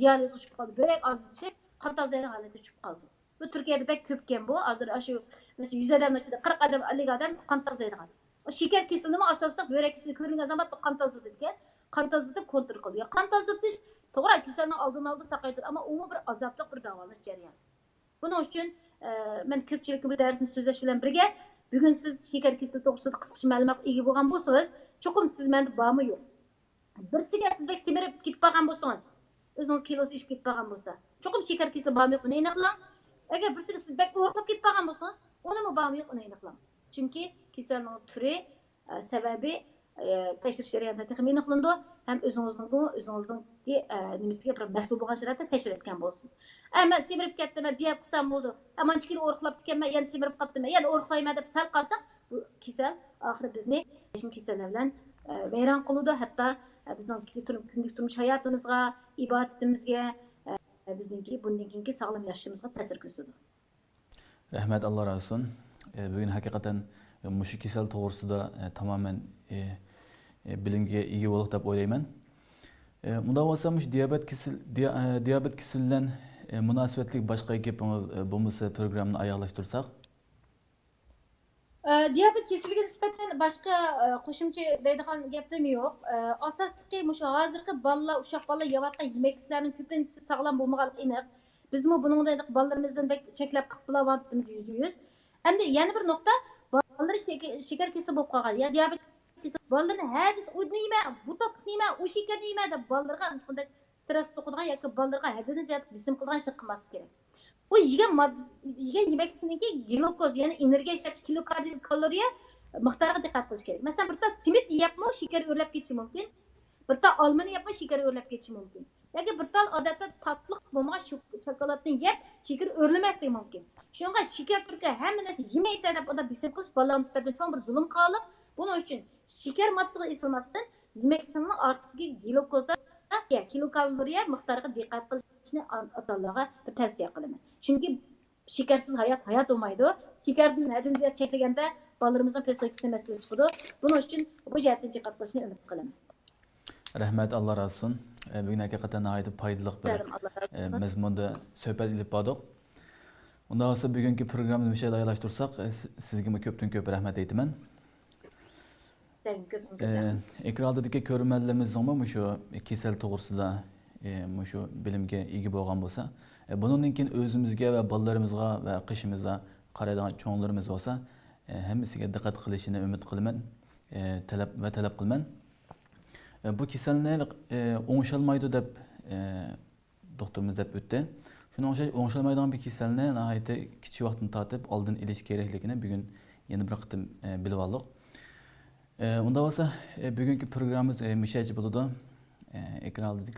دىيالىزغا چۈشۈپ قالىدۇ. بۆرەك ئاجىزلىشىپ، قان تازىلايدىغان ھالەتكە چۈشۈپ قالىدۇ. بۇ تۈركىيەدە بەك كۆپكەن بۇ. ھازىر ئاشۇ، مەسىلەن، يۈز ئادەمنىڭ ئىچىدە قىرىق ئادەم، ئەللىك ئادەم قان تازىلايدىغان. شېكەر كېسىلىنىمۇ ئاساسلىق بۆرەك كېسىلى كۆرۈلگەن زامان قان تازىلىتىدىكەن. قان تازىلىتىپ كونترول قىلىدۇ. قان تازىلىتىش توغرا كېسەلنىڭ ئالدىنى ئالىدۇ، ساقايتىدۇ، ئەمما ئۇمۇ بىر ئازابلىق بىر داۋالاش جەريانى. بۇنىڭ ئۈچۈن، ئە، مەن كۆپچىلىككە بۇ دەرسنى سۆزلەش بىلەن بىرگە، بۈگۈن سىز شېكەر كېسىلى توغرىسىدا قىسقىچە مەلۇماتقا ئىگە بولغان بولسىڭىز، چوقۇم سىز مەندە بارمۇ يوق؟ بىرسىگە سىز بەك سېمىرىپ كېتىپ قالغان بولسىڭىز، ئۆزىڭىز كىلوسى ئېشىپ كېتىپ قالغان بولسا، چوقۇم شېكەر كېسىلى بارمۇ يوق، بۇنى ئېنىقلاڭ. ئەگەر بىرسىگە سىز بەك ئورۇقلاپ كېتىپ قالغان بولسىڭىز، ئۇنىمۇ بارمۇ يوق، ئۇنى ئېنىقلاڭ. چۈنكى كېسەلنىڭ تۈرى، ئە، سەۋەبى، ئە، تەكشۈرۈش جەريانىدا تېخىمۇ ئېنىقلىنىدۇ. ھەم ئۆزىڭىزنىڭ، ئۆزىڭىزنىڭكى، ئە، نېمىسىگە بىر مەسئۇل بولغان شارائىتتا تەكشۈرۈۋەتكەن بولىسىز. ئە، مەن سېمىرىپ كەتتىم، مەن دىيەت قىلسام بولىدۇ. ئە، مانچە كىلو ئورۇقلاپتىكەنمەن، يەنە سېمىرىپ قاپتىمەن، يەنە ئورۇقلايمەن دەپ سەل قارىساق، بۇ كېسەل ئاخىرى بىزنى كېسەللەر بىلەن، ئە، ۋەيران قىلىدۇ. ھەتتا، ئە، بىزنىڭ كۈندىلىك تۇرم-، كۈندىلىك تۇرمۇش ھاياتىمىزغا، ئىبادىتىمىزگە، ئە، بىزنىڭكى بۇندىن كېيىنكى ساغلام ياشىشىمىزغا تەسىر كۆرسىتىدۇ. رەھمەت، ئاللا رازى بولسۇن. ئە، بۈگۈن ھەقىقەتەن مۇشۇ كېسەل توغرىسىدا، ئە، تامامەن، ئە، ئە، بىلىمگە ئىگە بولدۇق دەپ ئويلايمەن. ئە، مۇنداق بولسا، مۇشۇ دىيابېت كېسىل-، دىيا-، ئە، دىيابېت كېسىلى بىلەن، ئە، مۇناسىۋەتلىك باشقا گېپىڭىز، ئە، بولمىسا، پروگراممىنى ئاياغلاشتۇرساق. دىيابېت كېسىلىگە نىسبەتەن باشقا، ئە، قوشۇمچە دەيدىغان گەپلىرىم يوق. ئە، ئاساسلىقى مۇشۇ ھازىرقى بالىلار، ئۇششاق بالىلار يەۋاتقان يېمەكلىكلەرنىڭ كۆپىنچىسى ساغلام بولمىغانلىقى ئېنىق. بىزمۇ بۇنىڭدا بالىلىرىمىزدىن بەك چەكلەپ قېلىپ بولۇۋاتىمىز يۈزدە يۈز. ئەمدى يەنە بىر نۇقتا، بالىلىرى شېكە-، شېكەر كېسىلى بولۇپ قالغان يا دىيابېت كېسىلى، بالىلىرىنى ھە دېسە، ئۇ نېمە، بۇ تاتلىق نېمە، ئۇ شېكەر نېمە دەپ بالىلىرىغا ئانداق سترېس سوقىدىغان ياكى بالىلىرىغا ھەددىدىن زىيادە بېسىم قىلىدىغان ئىشنى قىلماسلىق كېرەك. ئۇ يېگەن ماددا، يېگەن يېمەكلىكنىڭكى گلۇكوز، يەنى ئېنېرگىيە ئىشلەپچى كىلوكالورىيە مىقدارىغا دىققەت قىلىش كېرەك. مەسىلەن، بىر تال سىمىت يەپمۇ شېكەر ئۆرلەپ كېتىشى مۇمكىن. بىر تال ئالمىنى يەپمۇ شېكەر ئۆرلەپ كېتىشى مۇمكىن. ياكى بىر تال ئادەتتە تاتلىق بولمىغان شو-، شوكولادنى يەپ، شېكىر ئۆرلىمەسلىكى مۇمكىن. شۇنىڭغا شېكەر تۈركى ھەممە نەرسە يېمەيسەن دەپ ئۇنداق بېسىم قىلىش بالىلارغا نىسبەتەن چوڭ بىر زۇلۇم قىلغانلىق. بۇنىڭ ئۈچۈن شېكەر ماددىسىغا ئېسىلماستىن، يېمەكلىكنىڭ ئارقىسىدىكى گلۇكوزا، كىلوكالورىيە مىقدارىغا دىققەت قىلىشنى ئاتا-ئانىلارغا بىر تەۋسىيە قىلىمەن. چۈنكى شېكەرسىز ھايات، ھايات بولمايدۇ. شېكەردىن ھەددىدىن زىيادە چەكلىگەندە، بالىلىرىمىزنىڭ پسىخىكىسىنىڭ مەسىلىسى چىقىدۇ. بۇنىڭ ئۈچۈن بۇ جەھەتتىن دىققەت قىلىشنى ئۈمىد قىلىمەن. رەھمەت، ئاللا رازى بولسۇن. ئە، بۈگۈن ھەقىقەتەن ناھايىتى پايدىلىق بىر، سەلام، ئاللا رازى ئە، بولسۇن. مەزمۇندا سۆھبەت ئېلىپ باردۇق. ئۇنداق بولسا، بۈگۈنكى پروگراممىنى مۇشۇ يەردە ئاياغلاشتۇرساق، ئە، سى-، سىزگىمۇ كۆپتىن كۆپ رەھمەت ئېيتىمەن. سىزگىمۇ كۆپتىن كۆپ ئە، رەھمەت. ئېكران ئالدىدىكى كۆرۈرمەنلىرىمىزنىڭمۇ مۇشۇ كېسەل توغرىسىدا، ئە، مۇشۇ بىلىمگە ئىگە بولغان بولسا، ئە، بۇنىڭدىن كېيىن ئۆزىمىزگە ۋە بالىلىرىمىزغا ۋە قېشىمىزدا قارايدىغان چوڭلىرىمىز بولسا، ئە، ھەممىسىگە دىققەت قىلىشىنى ئۈمىد قىلىمەن، ئە، تەلەپ ۋە تەلەپ قىلىمەن. ئە، بۇ كېسەلنى، ئە، ئوڭشالمايدۇ دەپ، ئە، دوختۇرىمىز دەپ ئۆتتى. شۇنىڭغا ئوخشاش ئوڭشالمايدىغان بىر كېسەلنى ناھايىتى كىچىك ۋاقىتتىن تارتىپ ئالدىنى ئېلىش كېرەكلىكىنى بۈگۈن يەنە بىر قېتىم، ئە، بىلىۋالدۇق. ئە، ئۇنداق بولسا، ئە، بۈگۈنكى پروگراممىمىز، ئە، مۇشۇ يەرچە بولىدۇ. ئە، ئېكران ئالدىدا